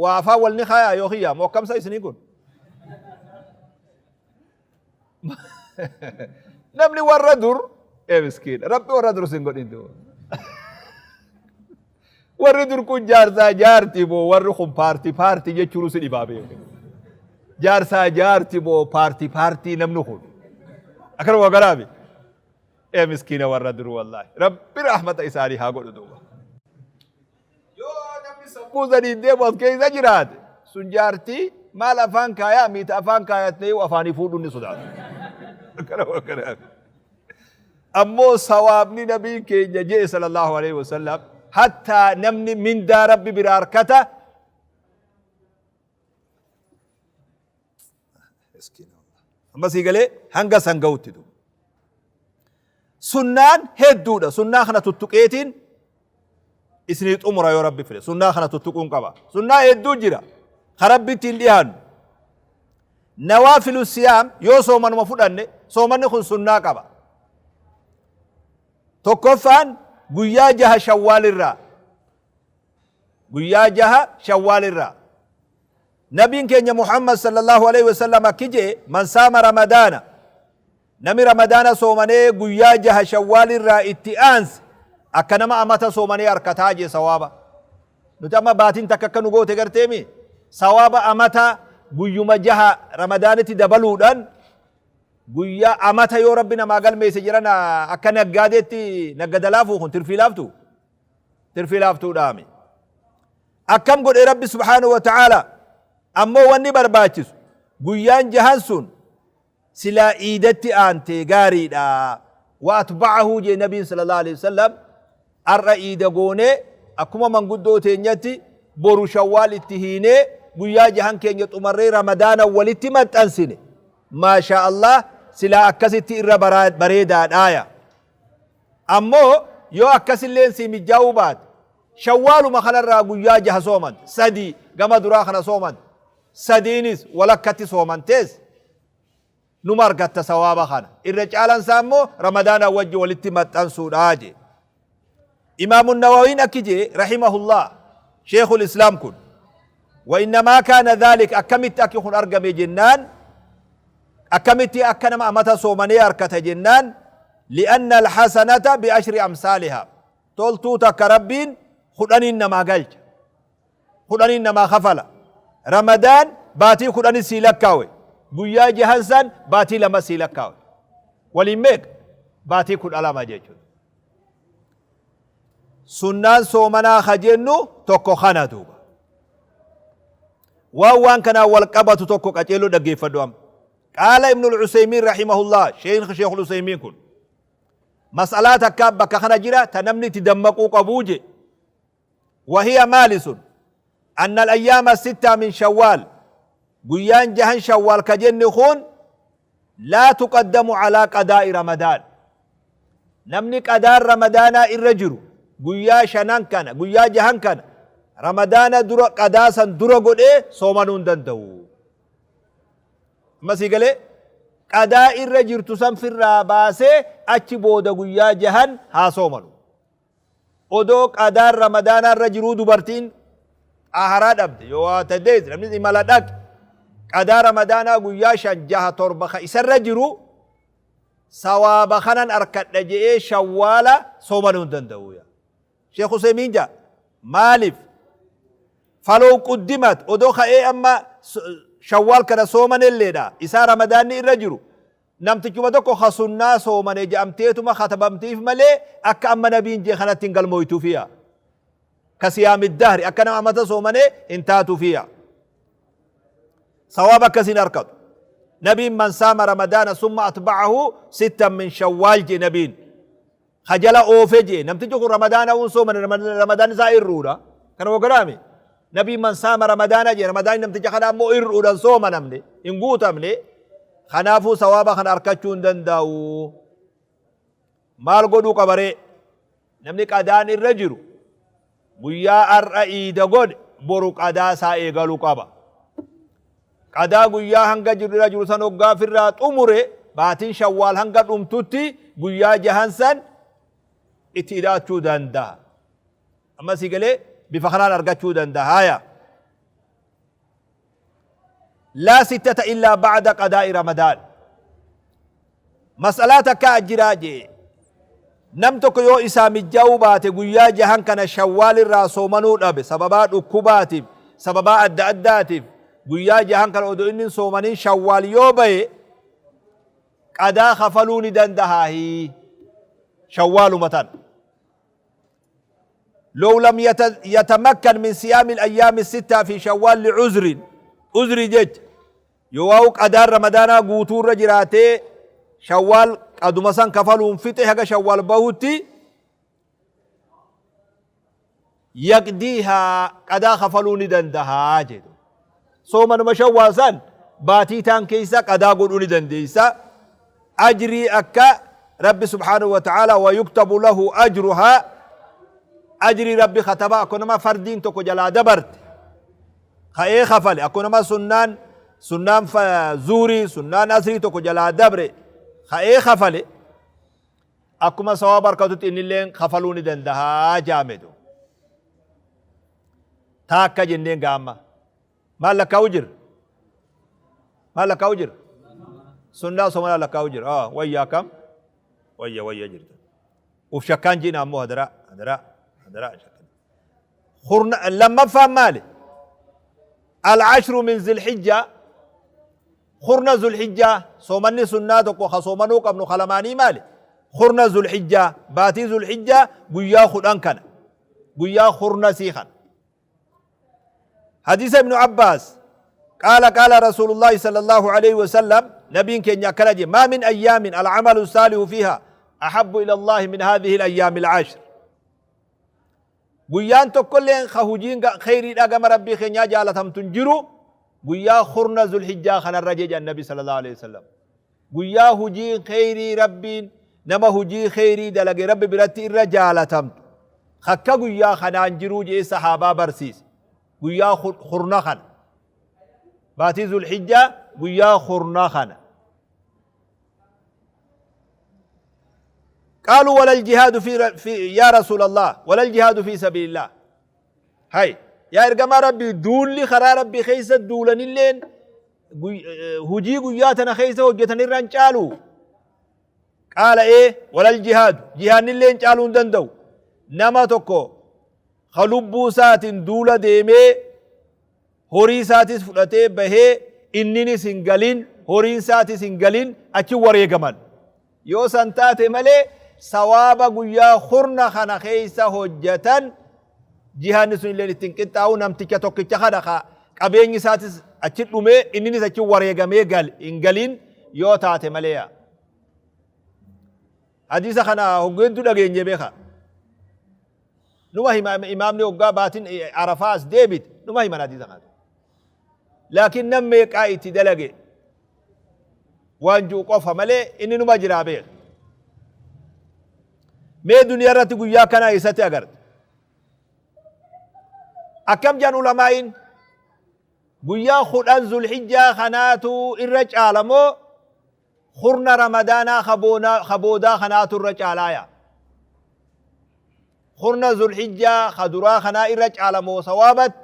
Speaker 2: waa afaan wal ni kaayaa yoo kiyyaa moo akkamsa isinii kun? Namni warra dur ee miskiina rabbi warra dur sin godhin duuba. Warri dur kun jaarsaa jaarti moo warri kun paartii paartii jechuun si dhibaa beeku. Jaarsaa jaarti moo paartii paartii namni kun. Akkanuma garaabi. Ee miskiina warra dur wallaahi. Rabbi rahmata isaanii haa godhu duuba. Yoo namni sammuu saniin deemu as keessa jiraate sun jaartii maal afaan kaayaa miita afaan kaayatnee yoo afaanii fuudhuun ni sodaata. Akkana akkana. Ammoo sawaabni nabiin keenya jee sallallahu alaihi wasallam hattaa namni mindaa rabbi bira harkata. Amma sii galee hanga san ga'utti duuba. Sunnaan hedduudha. Sunnaa kana tuttuqeetiin isinii xumura yoo rabbi fedhe. Sunnaa kana tuttuquun qaba. Sunnaa hedduu jira. Ka rabbitti hin dhiyaannu. Nawaafilu siyaam yoo soomanuma fudhanne soomanni kun sunnaa qaba. Tokkoffaan guyyaa jaha shawwaal irraa. Guyyaa jaha shawwaal irraa. Nabiin keenya Muhammad sallallahu alaihi wasallam akki je'e man saama ramadaana nami ramadaana soomanee guyyaa jaha shawwaal irraa itti aanse akka nama amata soomanee harkataa jee sawaaba. Nuti amma baatiin takka akka nu goote garteemi sawaaba amata guyyuma jaha Ramadaanitti dabaluudhaan guyyaa amata yoo Rabbi namaa galmeesse jiran akka naggaadeetti naggada laafuu kun tirfii laaftu tirfii laaftuudhaami. Akkam godhe Rabbi subhaanahu wa ta'aala? Ammoo wanni barbaachisu guyyaan jahan sun silaa iidatti aantee gaariidha. Wa atba'ahu jee Nabiin sallallahu alaihi wasallam, ar'a iida goonee akkuma manguddoo teenyatti boru Shawwaal itti hiinee guyyaa jahan keenya xumarree Ramadaana walitti maxxansine, maashaa Allah, silaa akkasitti irra bareedaadhaaya. Ammoo yoo akkasilleen sii mijjaa'uu baate Shawwaaluma kanarraa guyyaa jaha soomante, sadii gama duraa kana soomante, sadiinis walakkatti soomantees numa argatta sawaaba kana. Irra caalaan isaa immoo Ramadaanaa wajji walitti maxxansuudha jee. Imaamu Nawawiin akki jee rahimahullah, Sheekhul Islaam kun, wa innamaa kaana dhaalik, akkamitti akki kun argame jennaan, akkamitti akka nama amata soomanee arkata jennaan, li'anna alhasanata bi'ashri amsaalihaa, toltuu takka Rabbiin 10n namaa galcha, 10n namaa kafala. Ramadaan baatii 10 sii lakkaawe, guyyaa jahan san baatii 2 sii lakkaawe, waliin meeqa? Baatii 12 jechuudha. Sunnaan soomanaa ka jennu tokko kana duuba. Waan kanaan wal qabatu tokko qaceelloo dhaggeeffadhu amma. Qaala Ibnul Useymiin rahimahullah, Sheekhul Useymiin kun mas'alaa takkaa bakka kana jira ta namni itti dammaquu qabuu je. Wahiya maali sun? Anna al-ayyaama sittaa min Shawwaal, guyyaan jahan Shawwaal ka jenne kun, laa tuqaddamu alaa qadaa'i Ramadaan. Namni qadaan Ramadaanaa irra jiru guyyaa shanan kana, guyyaa jahan kana Ramadaana dura qadaa san dura godhee soomanuu hin danda'u. Amma sii galee? Qadaa irra jirtu san firraa baasee achi booda guyyaa jahan haa soomanu. Odoo qadaan Ramadaanaa irra jiruu dubartiin xaaharaa dhabde yoo waa tadees namni imala dhaqe qadaa Ramadaanaa guyyaa 5, 6, 7 ka isarra jiru sawaaba kanan arkadha je'ee Shawwaala soomanuu hin danda'u. Sheekh Useymiin ja'a maaliif? Falow quddimat, odoo ka'ee amma Shawwaal kana soomanelleedha isaa Ramadaanni irra jiru namtichuma tokko ka sunnaa soomane je'amteetuma katabamtiif malee akka amma Nabiin je'e kanatti hin galmooytuufiya. Ka siyaami dahri akka nama amata soomane hin taatuufiya. Sawaaba akkasii hin arkatu. Nabiin man saama Ramadaana summa atba'ahu sittan min Shawwaal je'e Nabiin. Ka jala oofe je'e. Namtichi kun Ramadaana uun soomane, Ramadaan isaa irruudha. Kana woganaami. Nabiin man saama Ramadaana je'e, Ramadaanni namticha kana ammoo irruudhaan soomanamne hin guutamne. Kanaafuu sawaaba kana arkachuu hin danda'u. Maal godhuu qabaree? Namni qadaan irra jiru guyyaa har'a iida godhe boru qadaa isaa eegaluu qaba. Qadaa guyyaa hanga jiru irra jiru san hoggaa firraa xumure baatiin Shawwaal hanga dhumtutti guyyaa jahan san itti ida'achuu danda'a. Amma sii galee? Bifa kanaan argachuu danda'a. Haaya. Laa sittata illaa ba'da qadaa'i Ramadaan. Mas'alaa takkaa jiraa jee. Nam tokko yoo isaa mijjaa'uu baate guyyaa jahan kana Shawwaal irraa soomanuu dhabe sababaa dhukkubaatiif, sababaa adda addaatiif, guyyaa jahan kana odoo inni hin soomanin Shawwaal yoo bahe qadaa kafaluu ni dandahaahi Shawwaaluma tana. Low lam yatamakkan min siyaami al-ayyaami sittaa fi Shawwaal li'uzrin, uzrii jecha yoo waa'u qadaan Ramadaanaa guutuu irra jiraatee Shawwaal qaduma san kafaluun fixe haga Shawwaal bahutti yaqdiihaa, qadaa kafaluu ni dandahaa jedhu. Soomanuma Shawwaal san baatii taan keessa qadaa godhuu ni dandeessa. Ajrii akka Rabbi subhaanahu wa ta'ala wa yuktabu lahu ajruhaa, ajrii Rabbi kataba, akka nama fardiin tokko jalaa dabarte ka'ee kafale, akka nama sunnaan zuurii, sunnaan asrii tokko jalaa dabre ka'ee kafale, akkuma sawaaba harkatutti innilleen kafaluu ni dandahaa jaamedu. Taakka jenneen gaamma maal lakkaa'u jira? Maal lakkaa'u jira? Sunnaa somanaa lakkaa'u jira. Wayya akkam wayya wayya jirta. Uf shakkaan jiina ammoo hadaraa hadaraa hadaraa shakkan. Kurna lammaffaan maali? Al-ashru min zilhijjaa kurna zulhijjaa soomanni sunnaa tokko ka soomanuu qabnu ka lamaanii maali? Kurna zulhijjaa baatii zulhijjaa guyyaa 10 kana guyyaa kurna sii kana. Hadiisa Ibnu Abbaas qaala qaala Rasuulullaahi sallallahu aleyhi wasallam nabiin keenya akkana jedhe maa min ayyaamin al'amalu saalihu fiiha ahabbu ila Allaahi min haadhihi al-ayyaami al-ashr. Guyyaan tokkolleen ka hujiin kheyriidhaa gama Rabbii keenyaa jaalatamtu hin jiru guyyaa kurna Zulhijjaa kanarra jedhan Nabi sallallahu aleyhi wasallam. Guyyaa hujiin kheyrii Rabbiin nama hujii kheyrii dalage Rabbi biratti irra jaalatamtu akka guyyaa kanaan jiruu jedhee sahaabaa barsiise. Guyyaa kurna kana. Baatii Zulhijjaa guyyaa kurna kana. قالوا ولا الجهاد في يا رسول الله ولا الجهاد في سبيل الله هاي يا إرجما ربي دولي خرا ربي خيسة دولن اللين hujii guyyaa tana keessa hojjetan irra hin caalu. Qaala ee walal jihaadu jihaannillee hin caaluu hin danda'u. Nama tokko ka lubbuu isaatiin duula deemee horii isaatis fudhatee bahee inninis hin galin horiin isaatis hin galin achi wareegaman. Yoo san taate malee sawaaba guyyaa kurna kana keessa hojjetan jihaanni sun illee ittiin qixxaa'u namticha tokkicha kana ka qabeenyi isaatis achi dhumee inninis achi wareegamee gal hin galin yoo taate malee yaa. Hadiisa kana hoggeeddu dhageenye beeka. Numa hima imaamni hoggaa baatin Arafaa as deebite numa himan hadiisa kana. Laakiin nam meeqaa itti dalage waan ji'u qofa malee inni numa jiraa beeka. Mee duniyaa irratti guyyaa kanaa eessatti agarte? Akkam jedhan ulamaa'iin guyyaa 10 Zulhijjaa kanaatu irra caala moo kurna Ramadaanaa ka boodaa kanaatu irra caalaaya? Kurna Zulhijjaa ka duraa kanaa irra caala moo sawaabatti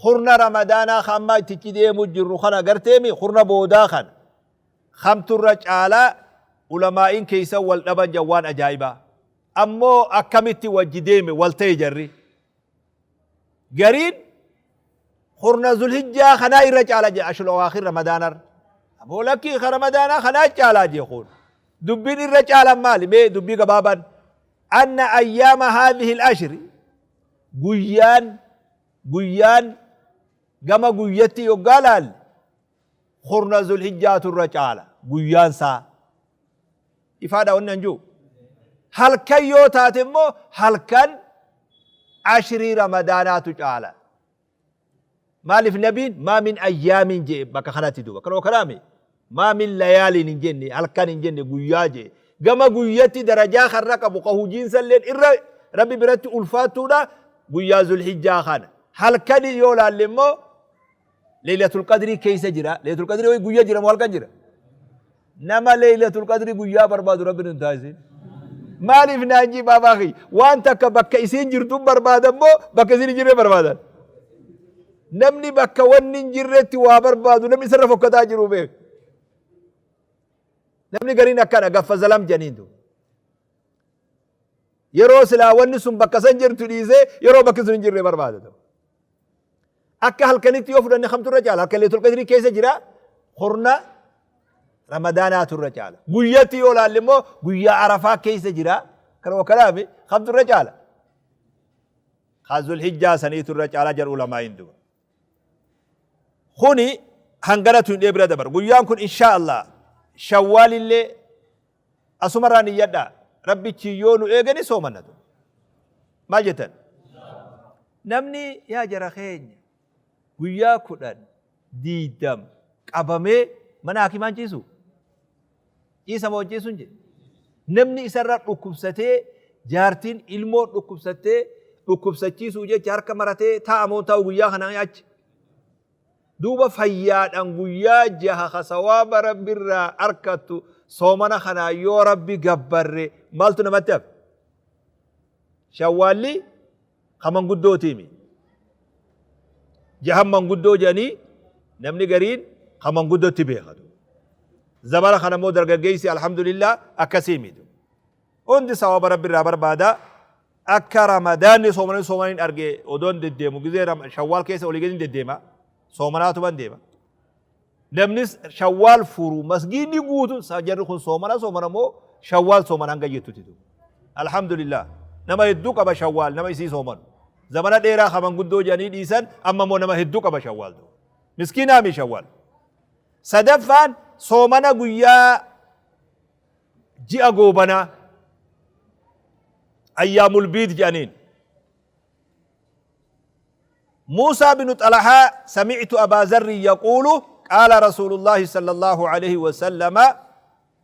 Speaker 2: kurna Ramadaanaa ka amma ittichi deemu jirru kana garteemi kurna boodaa kana kamtu irra caalaa ulamaa'iin keessa wal dhaban jedhan waan ajaa'ibaa. Ammoo akkamitti wajji deeme wal ta'e jarri. Gariin kurna Zulhijjaa kanaa irra caala jedhe ashul awaakhir Ramadaanarra. Ammoo lakkii ka Ramadaanaa kanaa caalaa jee kun. Dubbiin irra caalan maali? Mee dubbii gabaabaan. Anna ayyaama haadhihi al-ashri guyyaan guyyaan gama guyyatti yoggaa laalle kurna Zulhijjaatu irra caala guyyaan isaa. Ifaadha wanni an jiru. Halkan yoo taate immoo halkan ashrii Ramadaanaatu caala. Maaliif nabiin maa min ayyaamiin jee bakka kanatti duuba. Kanuma kanaami maa min layaaliin hin jenne halkan hin jenne guyyaa jee. Gama guyyatti darajaa karra qabu ka hujiinsa illeen irra rabbi biratti ulfaattuudha guyyaa Zulhijjaa kana. Halkani yoo laalle immoo Leeylatul Qadrii keessa jira. Leeylatul Qadrii hoyi guyya jira moo halkan jira? Nama Leeylatul Qadrii guyyaa barbaadu Rabbi nun taasisin. Maaliif naan jii baabaa kiyya? Waan takka bakka isiin jirtu barbaadan moo bakka isiin hin jirre barbaadan? Namni bakka wanni hin jirretti waa barbaadu namni isarra fokkataa jiru beeku. Namni gariin akkana gaffa zalam jedhaniin duuba. Yeroo silaa wanni sun bakka san jirtu dhiisee yeroo bakki sun hin jirre barbaada. Akka halkanitti yoo fudhanne kamtu irra caala? Halkan Leeylatul Qadrii keessa jira. Kurna Ramadaanaatu irra caala. Guyyatti yoo laalle immoo guyyaa Arafaa keessa jira. Kanuma kanaaf kamtu irra caala? Kaa Zulhijjaa saniitu irra caala jedhu ulamaa'iin duba. Kuni hanganatu hin bira dabar. Guyyaan kun inshaa Allah shawwaalillee asumarraa niyyadhaa. Rabbichi yoo nu eege ni soomanna. Maal jettan? Namni yaa jara keenya guyyaa 10, 20 qabamee mana hakimaan ciisu? Ciisa moo hin ciisu hin jedhe. Namni isarra dhukkubsatee jaartiin ilmoo dhukkubsattee dhukkubsachiisuu jecha harka maratee taa'a moo taa'u guyyaa kanaa achi. Duuba fayyaadhaan guyyaa jaha ka sawaaba Rabbirraa arkattu soomana kanaa yoo Rabbi gabbarre maaltu namatti hafe? Shawwaalli ka manguddootiimi. Jahan manguddoo jedhanii namni gariin ka manguddootti beekatu. Zabana kana immoo dargaggeessi alhamdulillah akkasii miti. Hundi sawaaba Rabbi irraa barbaada. Akka Ramadaanni soomanii soomaniin arge odoon deddeemu gizee Shawwaal keessa olii gadi deddeema. Soomanaatuman deema. Namnis Shawwaal furu masgiidni guutuun jarri kun soomana soomana moo Shawwaal soomana hanga jettutti. Alhamdulillah. Nama hedduu qaba Shawwaal nama isii soomanu. Zamana dheeraa kaman guddoo jedhanii dhiisan amma immoo nama hedduu qaba Shawwaal. Miskiinaa mi Shawwaal. Sadaffaan soomana guyyaa ji'a goobanaa ayyaamul biid jedhaniin. موسى بن طلحة سمعت أبا ذر يقول قال رسول الله صلى الله عليه وسلم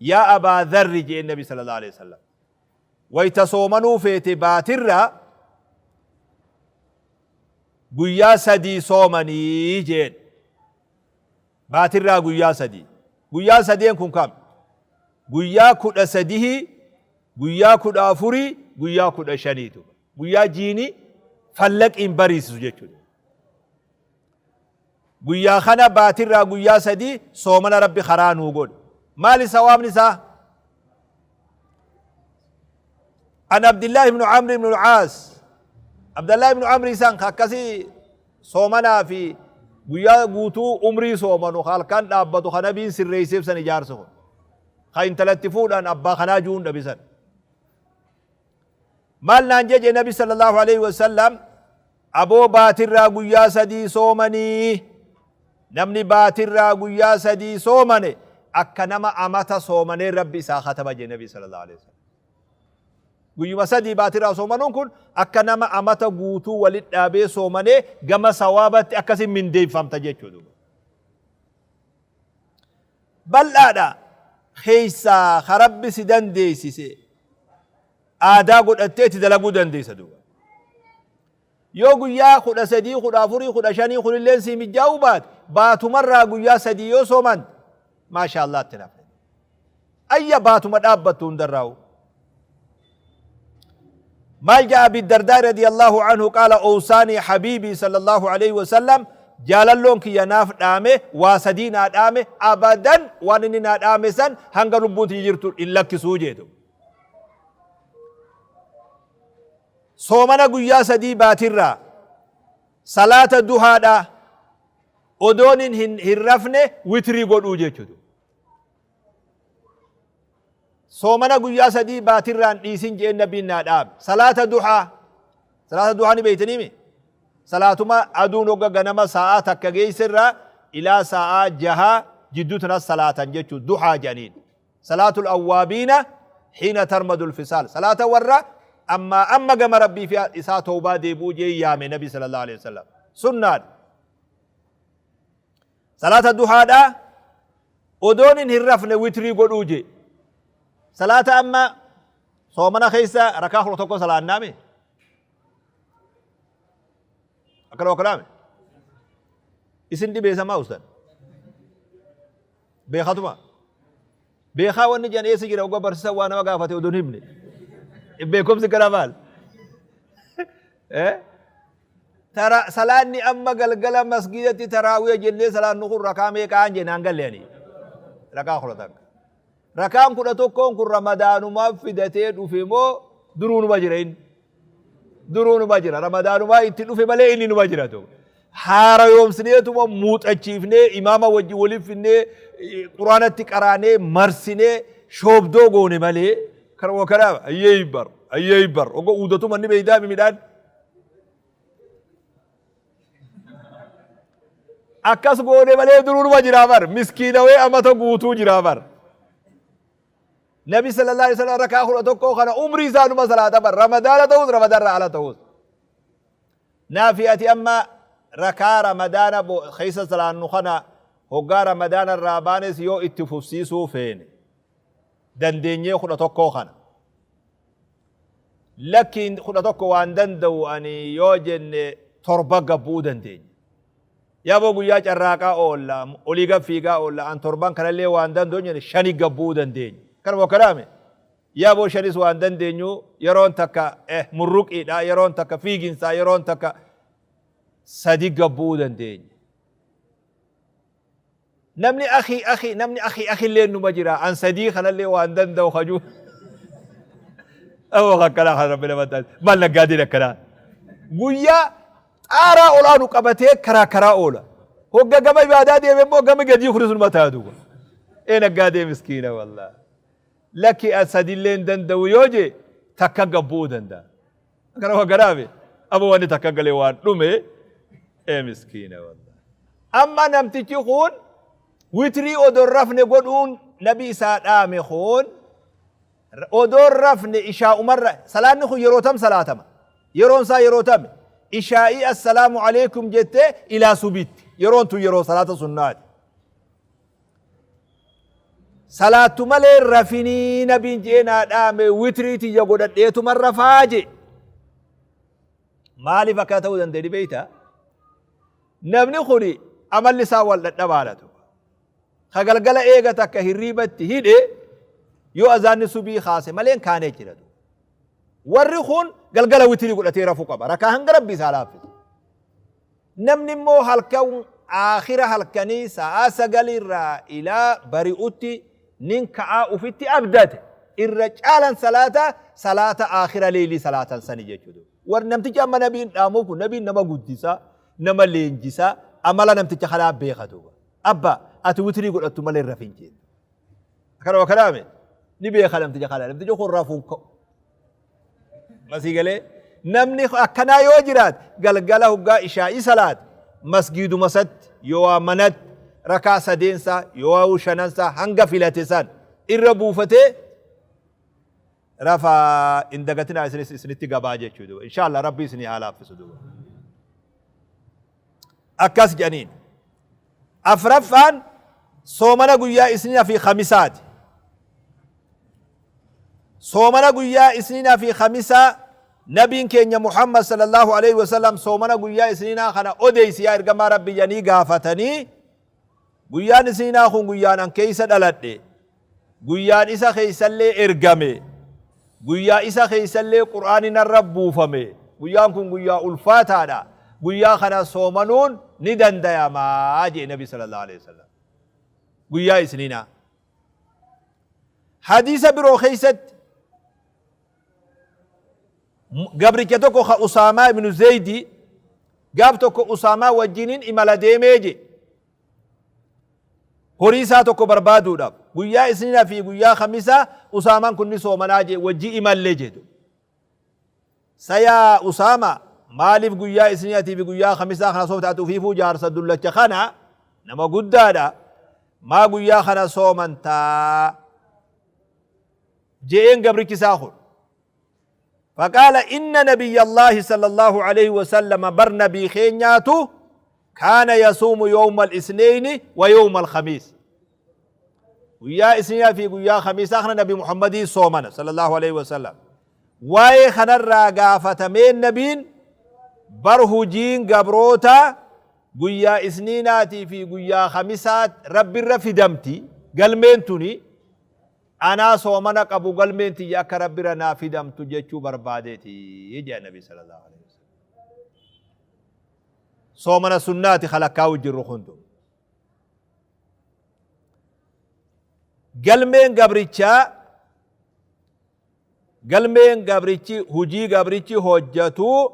Speaker 2: يا أبا ذر جاء النبي صلى الله عليه وسلم ويتصومنوا في تباتر guyyaa sadii soomanii jeen. Baatirraa guyyaa sadii. Guyyaan sadeen kun kam? Guyyaa 13, guyyaa 14, guyyaa 15tu. Guyyaa jiini fallaqiin bariisisu jechuudha. Guyyaa kana baatirraa guyyaa sadii soomana Rabbi karaa nuu godhe. Maali sawaabni isaa? An Abdillaahi ibnu Amri ibnu Al-Caas. Abdallaahi ibnu Amri isaan ka akkasii soomanaa fi guyyaa guutuu umrii soomanu ka halkan dhaabbatu ka nabiin sirreesseef san ijaarsa kun. Ka intalatti fuudhan abbaa kanaa ju'uun dhabisan. Maal naan jeje nabi sallallahu alaihi wasallam aboo baatirraa guyyaa sadii soomanii namni baatirraa guyyaa sadii soomane akka nama amata soomanee rabbi isaa kataba je nabi sallallahu alaihi wasallam. Guyyuma sadii baatirraa soomanuun kun akka nama amata guutuu walit dhaabee soomanee gama sawaabatti akkasin mindeeffamta jechuudha. Bal'aadha keessaa ka rabbi si dandeessise aadaa godhattee itti dalaguu dandeessa duuba. Yoo guyyaa 13, 14, 15 kunilleen sii mijjaa'uu baate baatumarraa guyyaa sadii yoo sooman maasha Allah itti nafe. Ayya baatuma dhaabbattu hundarraa'u. Maal ja'a Abi Dardaa radiyallahu anhu qaala owsaanii habiibii sallallahu alaihi wasallam jaalalloon kiyya naaf dhaame waa sadii naa dhaame abadan waan inni naa dhaame san hanga lubbuun tiyya jirtu hin lakkisuu jeetu. Soomana guyyaa sadii baatirraa salaata duhaadhaa odoon hin rafne witrii godhuu jechuudha. Soomana guyyaa sadii baatirraan dhiisin jeen nabiin naa dhaame. Salaata duhaa. Salaata duhaa ni beeytaniimi? Salaatuma aduun hogga ganama sa'aa takka geessirraa ilaa sa'aa jahaa jidduu tanas salaatan jechuudha. Duhaa jedhaniin. Salaatul awwaabiina hiina tarmadul fisaal. Salaata warra ammaa amma gama rabbii fi isaa tawbaa deebi'uu jee yaame nabi sallallahu alaihi wasallam. Sunnaadha. Salaata duhaadhaa odoon hin rafne witrii godhuu jee. Salaata amma soomana keessa rakaa 11 salaannaame. Akkana wakkanaame. Isin dhibeessa maa ustan? Beekatuma. Beekaa wanni jedhan eessa jira ogga barsiisan waa nama gaafate odoon himne. Beekumsi kana maal? Tara salaanni amma galgala masgiidatti taraawiya jennee salaannu kun rakaa meeqaan jennaan galle ani. Rakaa 11. Rakaan 11n kun ramadaanumaaf fidatee dhufe moo duruu numa jira inni? Duruu numa jira. Ramadaanumaa itti dhufe malee inni numa jira tokko. Haarayoomsineetuma muuxachiifnee imaama wajjin waliif finnee quraanatti qaraanee marsinee shoobdoo goone malee kanuma kanaaf ayyee bar ayyee bar ogo uudatuma inni beeydaa midhaan. Akkas goone malee duruu numa jiraa bar miskiinawee amata guutuu jiraa bar. Nabi sallallahu alaihi wasallam rakaa 11 kana umrii isaa numa salaata bar ramadaana ta'us ramadaanra ala ta'us. Naafi ati amma rakaa ramadaana keessa salaannu kana hoggaa ramadaana irraa baanes yoo itti fufsiisuu feene dandeenyee 11 kana. Lakkiin 11 waan danda'u ani yoo jenne torba gabbu'uu dandeenya. Yaaboo guyyaa carraaqaa oolla, olii gad fiigaa oolla, an torban kanallee waan danda'u jenne shani gabbu'uu dandeenya. Kanuma kanaame yaaboo shanis waan dandeenyu yeroon takka murruqiidha, yeroon takka fiiginsaa, yeroon takka sadi gabbu'uu dandeenya. Namni akhi akhi namni akhi akhi illee numa jira an sadii kanallee waan danda'u kajuu. Aboo akkanaa kan rabbi nama taasisu. Maal naggaadeen akkanaa. Guyyaa xaaraa olaanu qabatee karaa karaa oola. Hogga gama ibaadaa deeme immoo gama gadii kunis numa taatu. Ee naggaadee miskiina wallaahi. Lakki an sadillee hin danda'u yoo jee takka gabbu'uu danda'a. Akkana waa garaame. Aboo wanni takka galee waan dhume ee miskiina wallaahi. Amma namtichi kun witrii odoo hin rafne godhuun nabi isaa dhaame kun odoo hin rafne ishaa'umarra salaanni kun yeroo tam salaatama? Yeroon isaa yeroo tami? Ishaa'ii assalaamu alaikum jettee ilaa subiitti. Yeroon tun yeroo salaata sunnaati. Salaattu malee hin rafinii nabiin je'ee naa dhaame witrii tiyya godhadheetuman rafaa jee. Maaliif akkana ta'uu danda'e ni beektaa? Namni kun amalli isaa wal dhadhabaadha. Ka galgala eega takka hirriibatti hidhe yoo azaanni subii kaase malee hin kaanee jira. Warri kun galgala witrii godhatee rafuu qaba. Rakaa hanga rabbi isaa laaffisu. Namni immoo halkan aakhira halkanii sa'aa 9 irraa ilaa bari'utti nin ka'aa ufitti abdate irra caalan salaata salaata aakhira leeylii salaatan sani jechuudha. War namtichi amma nabiin dhaamuuf kun nabiin nama guddisaa nama leenjisaa amala namticha kanaa beeka duuba. Abba ati witrii godhattu malee hin rafin jeen. Akkana wakanaame ni beeka namticha kana namtichi kun rafuun ka'u. Masii galee namni akkanaa yoo jiraate galgala hoggaa ishaa'ii salaate masgiiduma satti yoo manatti rakaa sadeensaa yoo shanansaa hanga filate san irra buufatee rafaa hin dagatinaa isinis isinitti gabaa jechuu duuba inshaallah rabbi isinii haa laaffisu duuba akkas jedhaniin afraffaan soomana guyyaa isniina fi khamisaati Soomana guyyaa Isniinaa fi Khamisaa Nabiin keenya Muhammad sallallahu aleyhi wa sallam soomana guyyaa Isniinaa kana odeysi yaa ergamaa Rabbii jedhanii gaafatanii guyyaan Isniinaa kun guyyaan an keeysa dhaladhe guyyaan isa keeysallee ergame guyyaa isa keeysallee Qur'aanni narra buufame guyyaan kun guyyaa ulfaataadha guyyaa kana soomanuun ni dandayama jee Nabi sallallahu aleyhi wa sallam guyyaa Isniinaa Hadiisa biroo keessatti gabricha tokko ka Usaamaa ibnu Zeeydi gaaf tokko Usaamaa wajjiniin imala deemee je horii isaa tokko barbaaduudhaaf guyyaa isniina fi guyyaa kamisaa Usaamaan kun ni soomanaa je wajji imallee jedhu. Sa yaa Usaama maaliif guyyaa isniinatii fi guyyaa kamisaa kana soomta ati ufiifuu jaarsa dullacha kana nama guddaadha maa guyyaa kana soomantaa je'een gabrichi isaa kun فقال إن نبي الله صلى الله عليه وسلم بر نبي خينياتو كان يصوم يوم الاثنين ويوم الخميس Guyyaa Isniinaa fi guyyaa Khamiisaa kana Nabi Muhammadii soomana sallallahu alaihi wasallam. Waa'ee kanarraa gaafatamee Nabiin bar hujiin gabroota guyyaa Isniinaatii fi guyyaa Khamisaa Rabbirra fidamti galmeen tuni anaa soomana qabu galmeen tiyya akka Rabbirra naa fidamtu jechuu barbaadeeti jedha Nabi sallallahu alaihi wasallam. Soomana sunnaati kalakkaa'u jirru kuntu. Galmeen gabrichaa galmeen gabrichi hujii gabrichi hojjatu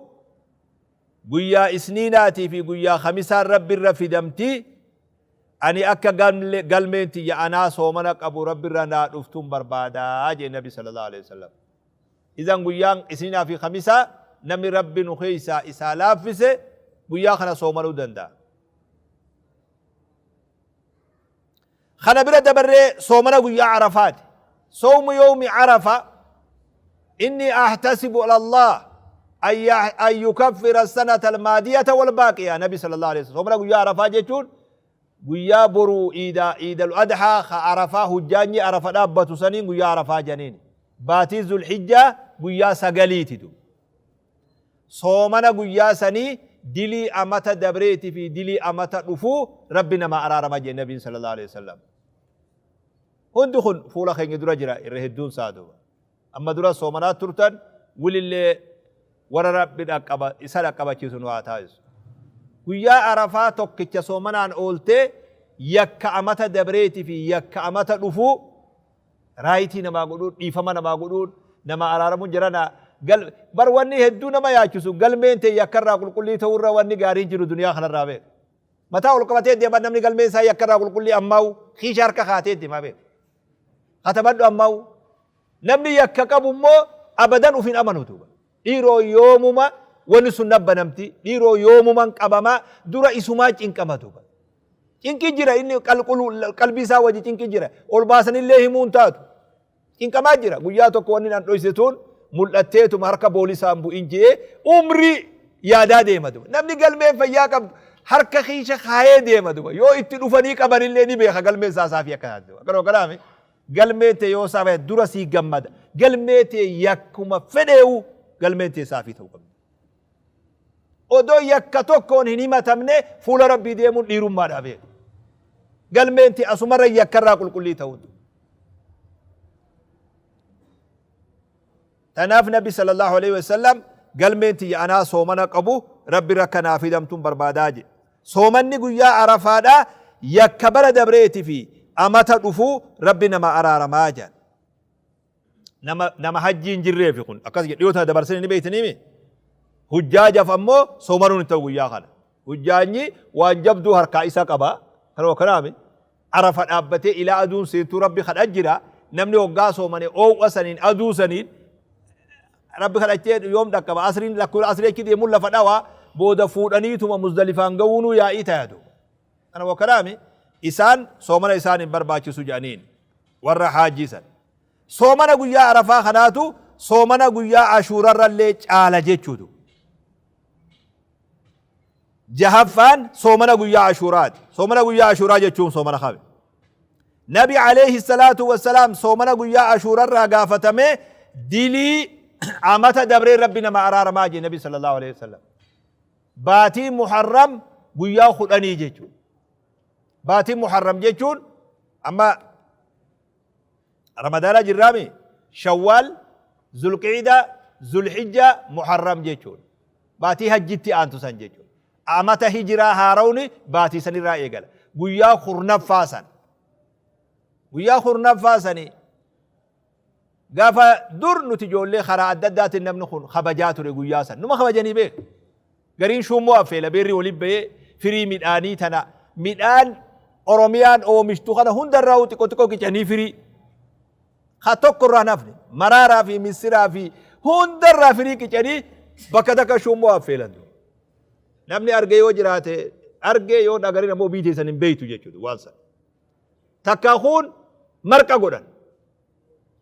Speaker 2: guyyaa isniinaatii fi guyyaa khamisaan rabbirra fidamti ani akka galmeen tiyya anaa soomana qabu rabbirra naa dhuftuun barbaadaa jee nabi sallallahu alaihi wasallam idan guyyaan isniinaa fi khamisaa namni rabbi nu keessaa isaa laaffise guyyaa kana soomanuu danda'a Kana bira dabarree soomana guyyaa Arafaati. Sawmu yawmi Arafa inni ahtasibu ala Allah an yukaffira sanata almaadiyata walbaaqiya Nabi sallallahu alaihi wasallam. Soomana guyyaa Arafaa jechuun guyyaa boruu iida iidal adhaa ka Arafaa hujjaanyi Arafa dhaabbatu saniin guyyaa Arafaa janiin. Baatii Zulhijjaa guyyaa sagaliiti du. Soomana guyyaa sanii dilii amata dabreeti fi dilii amata dhufuu Rabbi namaa araarama jedhe Nabiin sallallahu alaihi wasallam. Hundi kun fuula keenya dura jira irra hedduun isaa duuba. Amma dura soomanaa turtan wilillee warra Rabbi dhaqqaba isa dhaqqabachiisu nu haa taasisu. Guyyaa Arafaa tokkicha soomanaan ooltee yakka amata dabreeti fi yakka amata dhufuu raayitii namaa godhuun dhiifama namaa godhuun Nama araaramuun jarana gal bar wanni hedduu nama yaachisu galmeen tee yakkarraa qulqullii ta'uurra wanni gaariin jiru duniyaa kanarraa beeku. Mataa ol qabatee deema namni galmeen isaa yakkarraa qulqullii ammaa'u kiisha harka kaatee deema beeku. Katabadhu ammaa'u. Namni yakka qabu immoo abadan uf hin amanu duuba. Dhiiroo yoomuma wanni sun nabbanamti dhiiroo yoomuman qabamaa dura isumaa cinqama duuba. Cinqii jira inni qalbii isaa wajji cinqii jira. Ol baasanillee himuun taatu. Cinqamaa jira. Guyyaa tokko wanni an dhoyse tun mul'atteetuma harka boolisaan bu'in je'ee umrii yaadaa deema duba. Namni galmeen fayyaa qabdu harka kiisha kaayee deema duba. Yoo itti dhufanii qabanillee ni beeka galmeen isaa saafii akka taate duba. Akkanuma kanaami galmeen tee yoo saafii dura sii gammada. Galmee tee yakkuma fedheewu galmeen tee saafii ta'uu qabdi. Odoo yakka tokkoon hin himatamne fuula Rabbii deemuun dhiirummaadhaa beeku. Galmeen tee asumarra yakkarraa qulqullii ta'uun. Tanaaf Nabi sallallahu alaihi wasallam galmeen tiyya anaa soomana qabu Rabbi rakka naa fidamtuun barbaadaa jedhe. Soomanni guyyaa Arafaadhaa yakka bara dabreeti fi amata dhufuu Rabbi nama araaramaa jedhan. Nama nama hajjii hin jirreefi kun akkas jedhe dhiyoo tana dabarsanii ni beeytaniimi. Hujjaajaf ammoo soomanuun hin ta'u guyyaa kana. Hujjaanyi waan jabduu harkaa isa qaba. Kanuma kanaami. Arafa dhaabbatee ilaa aduun seentuu Rabbi kadha jira. Namni hoggaa soomane oow'a saniin aduu saniin Rabbi kadhachee yoom dhaqqaba asriin lakkuu asrii achi deemuun lafa dhawa booda fuudhaniituma Muzdalifaan ga'uunuu yaa'ii taya duuba. Kana wakkanaami isaan soomana isaan hin barbaachisu jedhaniin warra haajjii san. Soomana guyyaa Arafaa kanaatu soomana guyyaa Ashuurarrallee caala jechuutu. Jahaffaan soomana guyyaa Ashuuraati. Soomana guyyaa Ashuuraa jechuun soomana kami? Nabi alayhi salaatu wassalaam soomana guyyaa Ashuurarraa gaafatamee dilii amata dabree Rabbi nama araaramaa jee Nabi sallallahu alayhi wasallam. Baatii Muharram guyyaa 10 jechuudha. Baatii Muharram jechuun amma Ramadaana jirraami Shawwaal, Zulqiida, Zulhijja, Muharram jechuudha. Baatii hajjitti aantu san jechuudha. Amata hijiraa haarawni baatii sanirraa eegala. Guyyaa 10ffaa san. Guyyaa 10ffaa sanii gaafa dur nuti ijoollee karaa adda addaatiin namni kun kabajaa ture guyyaa san. Numa kabajanii beeku. Gariin shuummoo affeela beerri waliin bahee firii midhaanii tana midhaan Oromiyaan oomishtu kana hundarraa xiqqoo xiqqoo qicanii firii ka tokko irraa hin hafne maraaraa fi missiraa fi hundarraa firii qicanii bakka takka shuummoo affeelan. Namni argee yoo jiraate argee yoo dhagarin ammoo biyyi teessan hin beektu jechuudha waan sana. Takkaa kuun marqa godhan.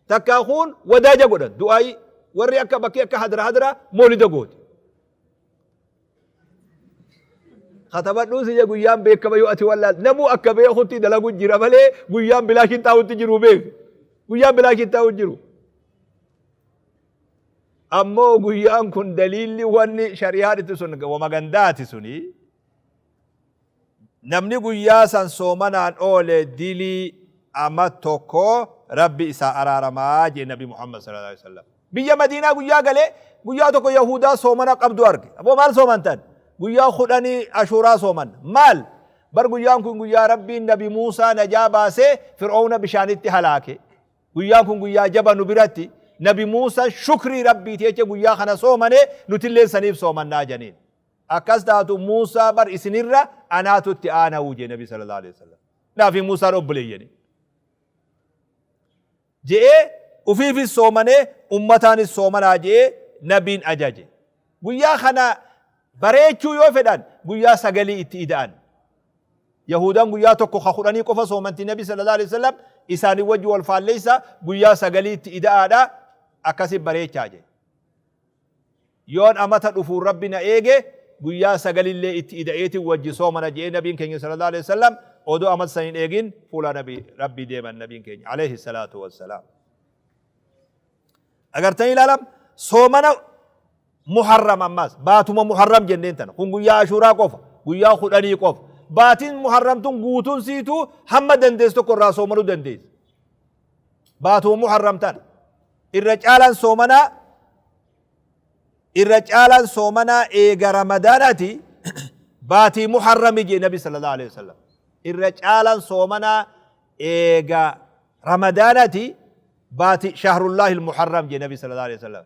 Speaker 2: Takkaa kuun wadaaja godhan du'aayii warri akka bakkee akka hadra hadra moolida gooti. Katabadhuu siyya guyyaan beekama yoo ati wallaal namuu akka beekutti dalagu jira malee guyyaan bilaashin taa'utti jiru beek. Guyyaan bilaashin taa'u jiru. Ammoo guyyaan kun daliilli wanni shari'aan itti sun wama gandaati suni. Namni guyyaa san soomanaan oole dilii ama tokko Rabbi isaa araaramaa jee Nabi Muhammad sallallahu alaihi wasallam. Biyya Madiinaa guyyaa galee guyyaa tokko Yahudaa soomana qabdu arge. Aboo maal soomantan? Guyyaa 10 Ashuuraa sooman. Maal? Bar guyyaan kun guyyaa Rabbiin Nabi Muusaa najaa baasee Fir'oowna bishaanitti halaake. Guyyaan kun guyyaa jaba nu biratti Nabi Muusaa shukrii Rabbiiti jecha guyyaa kana soomane nutilleen saniif soomannaa janiin. Akkas taatu Muusaa bar isinirra anaatu itti aanawu jee Nabi sallallahu alaihi wasallam. Naa fi Muusaan obboleeyyani. Je'ee ufiifis soomanee ummataanis soomanaa je'ee Nabiin ajaje. Guyyaa kana bareechuu yoo fedhan guyyaa sagalii itti ida'an. Yahuudaan guyyaa tokko ka 10 qofa soomanti Nabi sallallahu alaihi wasallam isaanii wajji wal faalleessa guyyaa sagalii itti ida'aadha akkasi bareechaa jedhe. Yoon amata dhufuun Rabbi na eege guyyaa sagalillee itti ida'eetin wajji soomana je'ee Nabiin keenya sallallahu alaihi wasallam odoo amata san hin eegin fuula nabi Rabbii deeman Nabiin keenya alayhi salaatu wassalaam. Agartanii ilaalam soomana Muharram ammas baatuma Muharram jenneen tana kun guyyaa Ashuuraa qofa guyyaa 10 qofa baatiin Muharram tun guutuun siituu hamma dandeessu tokko irraa soomanuu dandeessa. Baatuma Muharram tana. Irra caalaan soomanaa irra caalaan soomanaa eega Ramadaanaati baatii Muharrami jee Nabi sallallahu alaihi wasallam. Irra caalaan soomanaa eega Ramadaanaati Baati shahrullaahi almuharram jee Nabi sallallahu alaihi wasallam.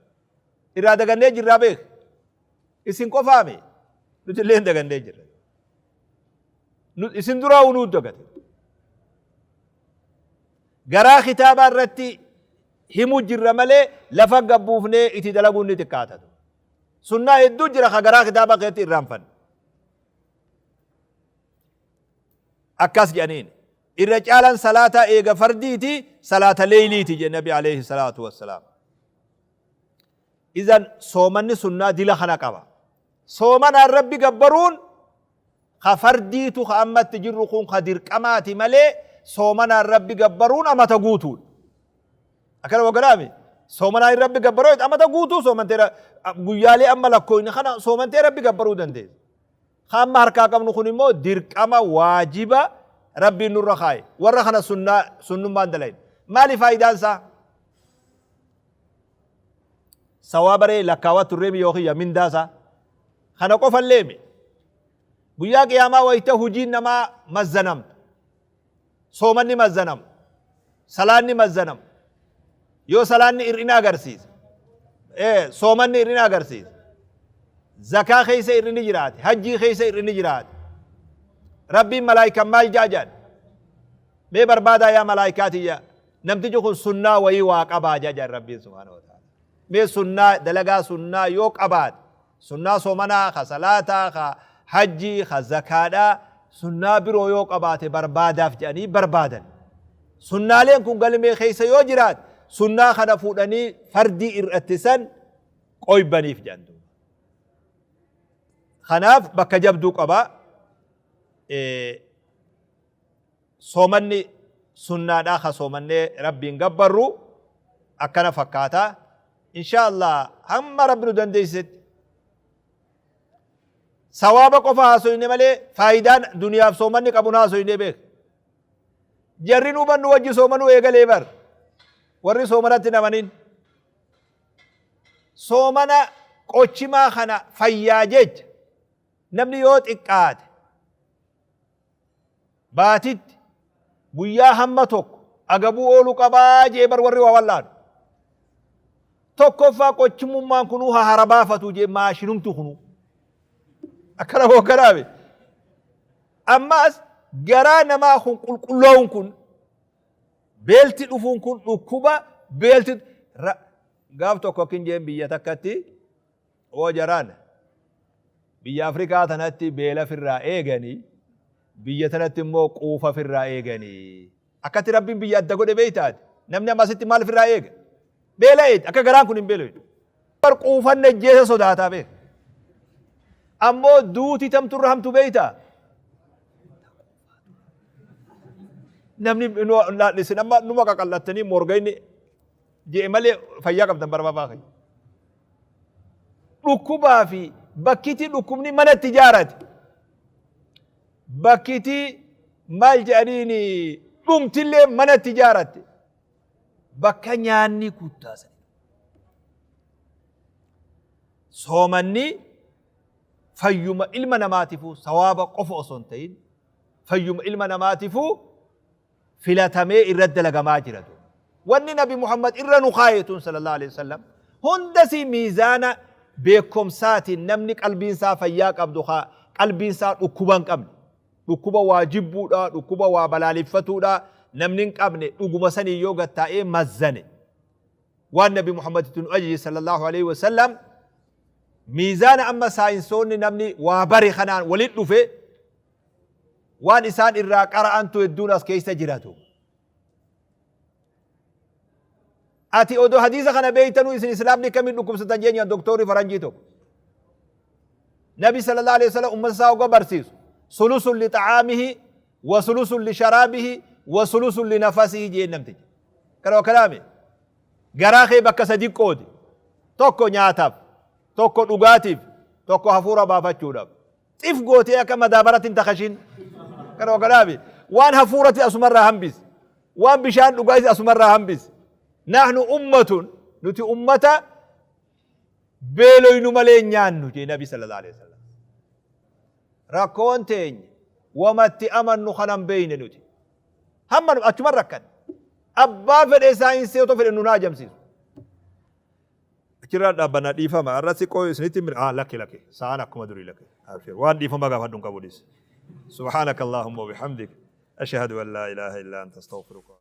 Speaker 2: Irraa dagannee jirraa beek. Isin qofaami. Nuti illee dagannee jirra. Isin duraa nuu dagate. Garaa kitaabaa irratti himu jirra malee lafa gabbuufnee itti dalaguun ni xiqqaata. Sunnaa hedduu jira ka garaa kitaabaa keessatti irraanfanne. Akkas jedhaniin. Irra caalaan salaataa eega fardiiti salaata leeyliiti jedhe Nabi alayhi salaatu wassalaam. Izan soomanni sunnaa dila kana qaba. Soomanaan Rabbi gabbaruun ka fardiitu ka ammatti jirru kun ka dirqamaati malee soomanaan Rabbi gabbaruun amata guutuudha. Akkana waggalaami. Soomanaan Rabbi gabbaruu amata guutuu soomantee guyyaalee amma lakkooyne kana soomantee Rabbi gabbaruu dandeessa. Ka amma harkaa qabnu kun immoo dirqama waajiba Rabbiin nurra kaaye. Warra kana sunnaa sunnummaan dalayin. Maali faayidaan isaa? Sawaaba ree lakkaawaa turreemi yoo kiyya mindaa isaa. Kana qofalleemi. Guyyaa qiyaamaa wayita hujiin namaa mazzanamtu. Soomanni mazzanamu. Salaanni mazzanamu. Yoo salaanni hir'ina agarsiise. Soomanni hir'ina agarsiise. Zakaa keessa hir'inni jiraate. Hajjii keessa hir'inni jiraate. Rabbiin malaayikaan maal jaa jedhan. Mee barbaadaa yaa malaayikaa tiyya. Namtichi kun sunnaa wayii waa qabaa jaa jedhan Rabbiin subhaanahu wa ta'ala. Mee sunnaa dalagaa sunnaa yoo qabaate Sunnaa soomanaa, ka salaataa, ka hajjii, ka zakaadhaa, sunnaa biroo yoo qabaate barbaadaaf jedhanii barbaadan. Sunnaaleen kun galmee keessa yoo jiraate sunnaa kana fuudhanii fardii irratti san qoybaniif jedhan duuba. Kanaaf bakka jabduu qaba. Soomanni sunnaadhaa ka soomannee Rabbiin gabbarru akkana fakkaata. Inshaa Allah hamma Rabbi nu dandeessisetti sawaaba qofa haasoyne malee faayidaan duniyaaf soomanni qabu haasoyne beek. Jarri nu hubannu wajji soomanuu eegalee bar. Warri soomanatti namanin. Soomana qochimaa kana fayyaa jecha namni yoo xiqqaate baatitti guyyaa hamma tokko agabuu oolu qabaa jee bar warri waa wallaanu. Tokkoffaa qochimummaan kunuu hahara baafatu jee maashinumtu kunuu. Akkana hoogganaabe. Ammaas garaa namaa kun qulqullaa'uun kun beelti dhufuun kun dhukkuba beelti gaaf tokko akkin jeen biyya takkatti Oo jarana, biyya Afrikaa tanatti beela firraa eegani, biyya tanatti immoo quufa firraa eegani. Akkatti Rabbiin biyya adda godhe beeyta ati? Namni amma asitti maal firraa eega? Beela eega. Akka garaan kun hin beeloyne. Bar quufan najjeesa sodaataa beeka. Ammoo duuti tamturra hamtu beeyta? Namni isin amma numa qaqal'attanii morgayni je'e malee fayyaa qabdan bara babaa kiyya. Dhukkubaa fi bakkiti dhukkubni mana itti ijaarate. Bakkiti maal jedhaniin dhumtillee mana itti ijaaratte. Bakka nyaanni kuttaasan. Soomanni fayyuma ilma namaatiifuu sawaaba qofa osoo hin ta'in fayyuma ilma namaatiifuu filatamee irratti dalagamaa jira duuba. Wanni Nabi Muhammad irra nu kaaye tun sallallahu alaihi wasallam hundasii miizaana beekomsaatiin namni qalbiin isaa fayyaa qabdu haa qalbiin isaa dhukkuba hin qabne dhukkuba waa jibbuudha dhukkuba waa balaaleffatuudha namni hin qabne dhuguma sanii yoo gattaa'ee mazzane waan Nabi Muhammad itti nu ajaje sallallahu alaihi wasallam miizaana amma saayinsoonni namni waa bare kanaan walitti dhufe Waan isaan irraa qara'antu hedduun as keessa jiratu. Ati odoo hadiisa kana beeytanuu isin islaamni akkamiin dhukkubsatan jeenyaan doktorri faranjii tokko. Nabi sallallahu alaihi wasallam ummata isaa oga barsiisu. Sulusun li xa'aamihi wa sulusun li sharaabihi wa sulusun li nafasihi jeen namtichi. Kana kalaame garaa kee bakka sadi qoodi. Tokko nyaataaf, tokko dhugaatiif, tokko hafuura baafachuudhaaf. Xif gootee akka madaabaratti hin takashin. Kana wakanaafi waan hafuurati asumarraa hambisi. Waan bishaan dhugaas asumarraa hambisi. Nahnu ummatun nuti ummata beeloynu malee hin nyaannu jee Nabi sallallahu alaihi wasallam. Rakkoon teenya wamatti amannu kanan beeyne nuti. Hamma achuma rakkan. Abbaa fedhe saayinsii otoo fedhe nun haajamsiisu. Achirraa dhaabbannaa dhiifama. Har'a xiqqoo isinitti ah lakki lakki. Sa'aan akkuma durii lakki. Abshir. Waan dhiifama gaafadhu hin qabu dhiisi. Subhaanaka Allahumma wa bihamdik. Ashhadu an laa ilaaha illaa anta astaghfiruka.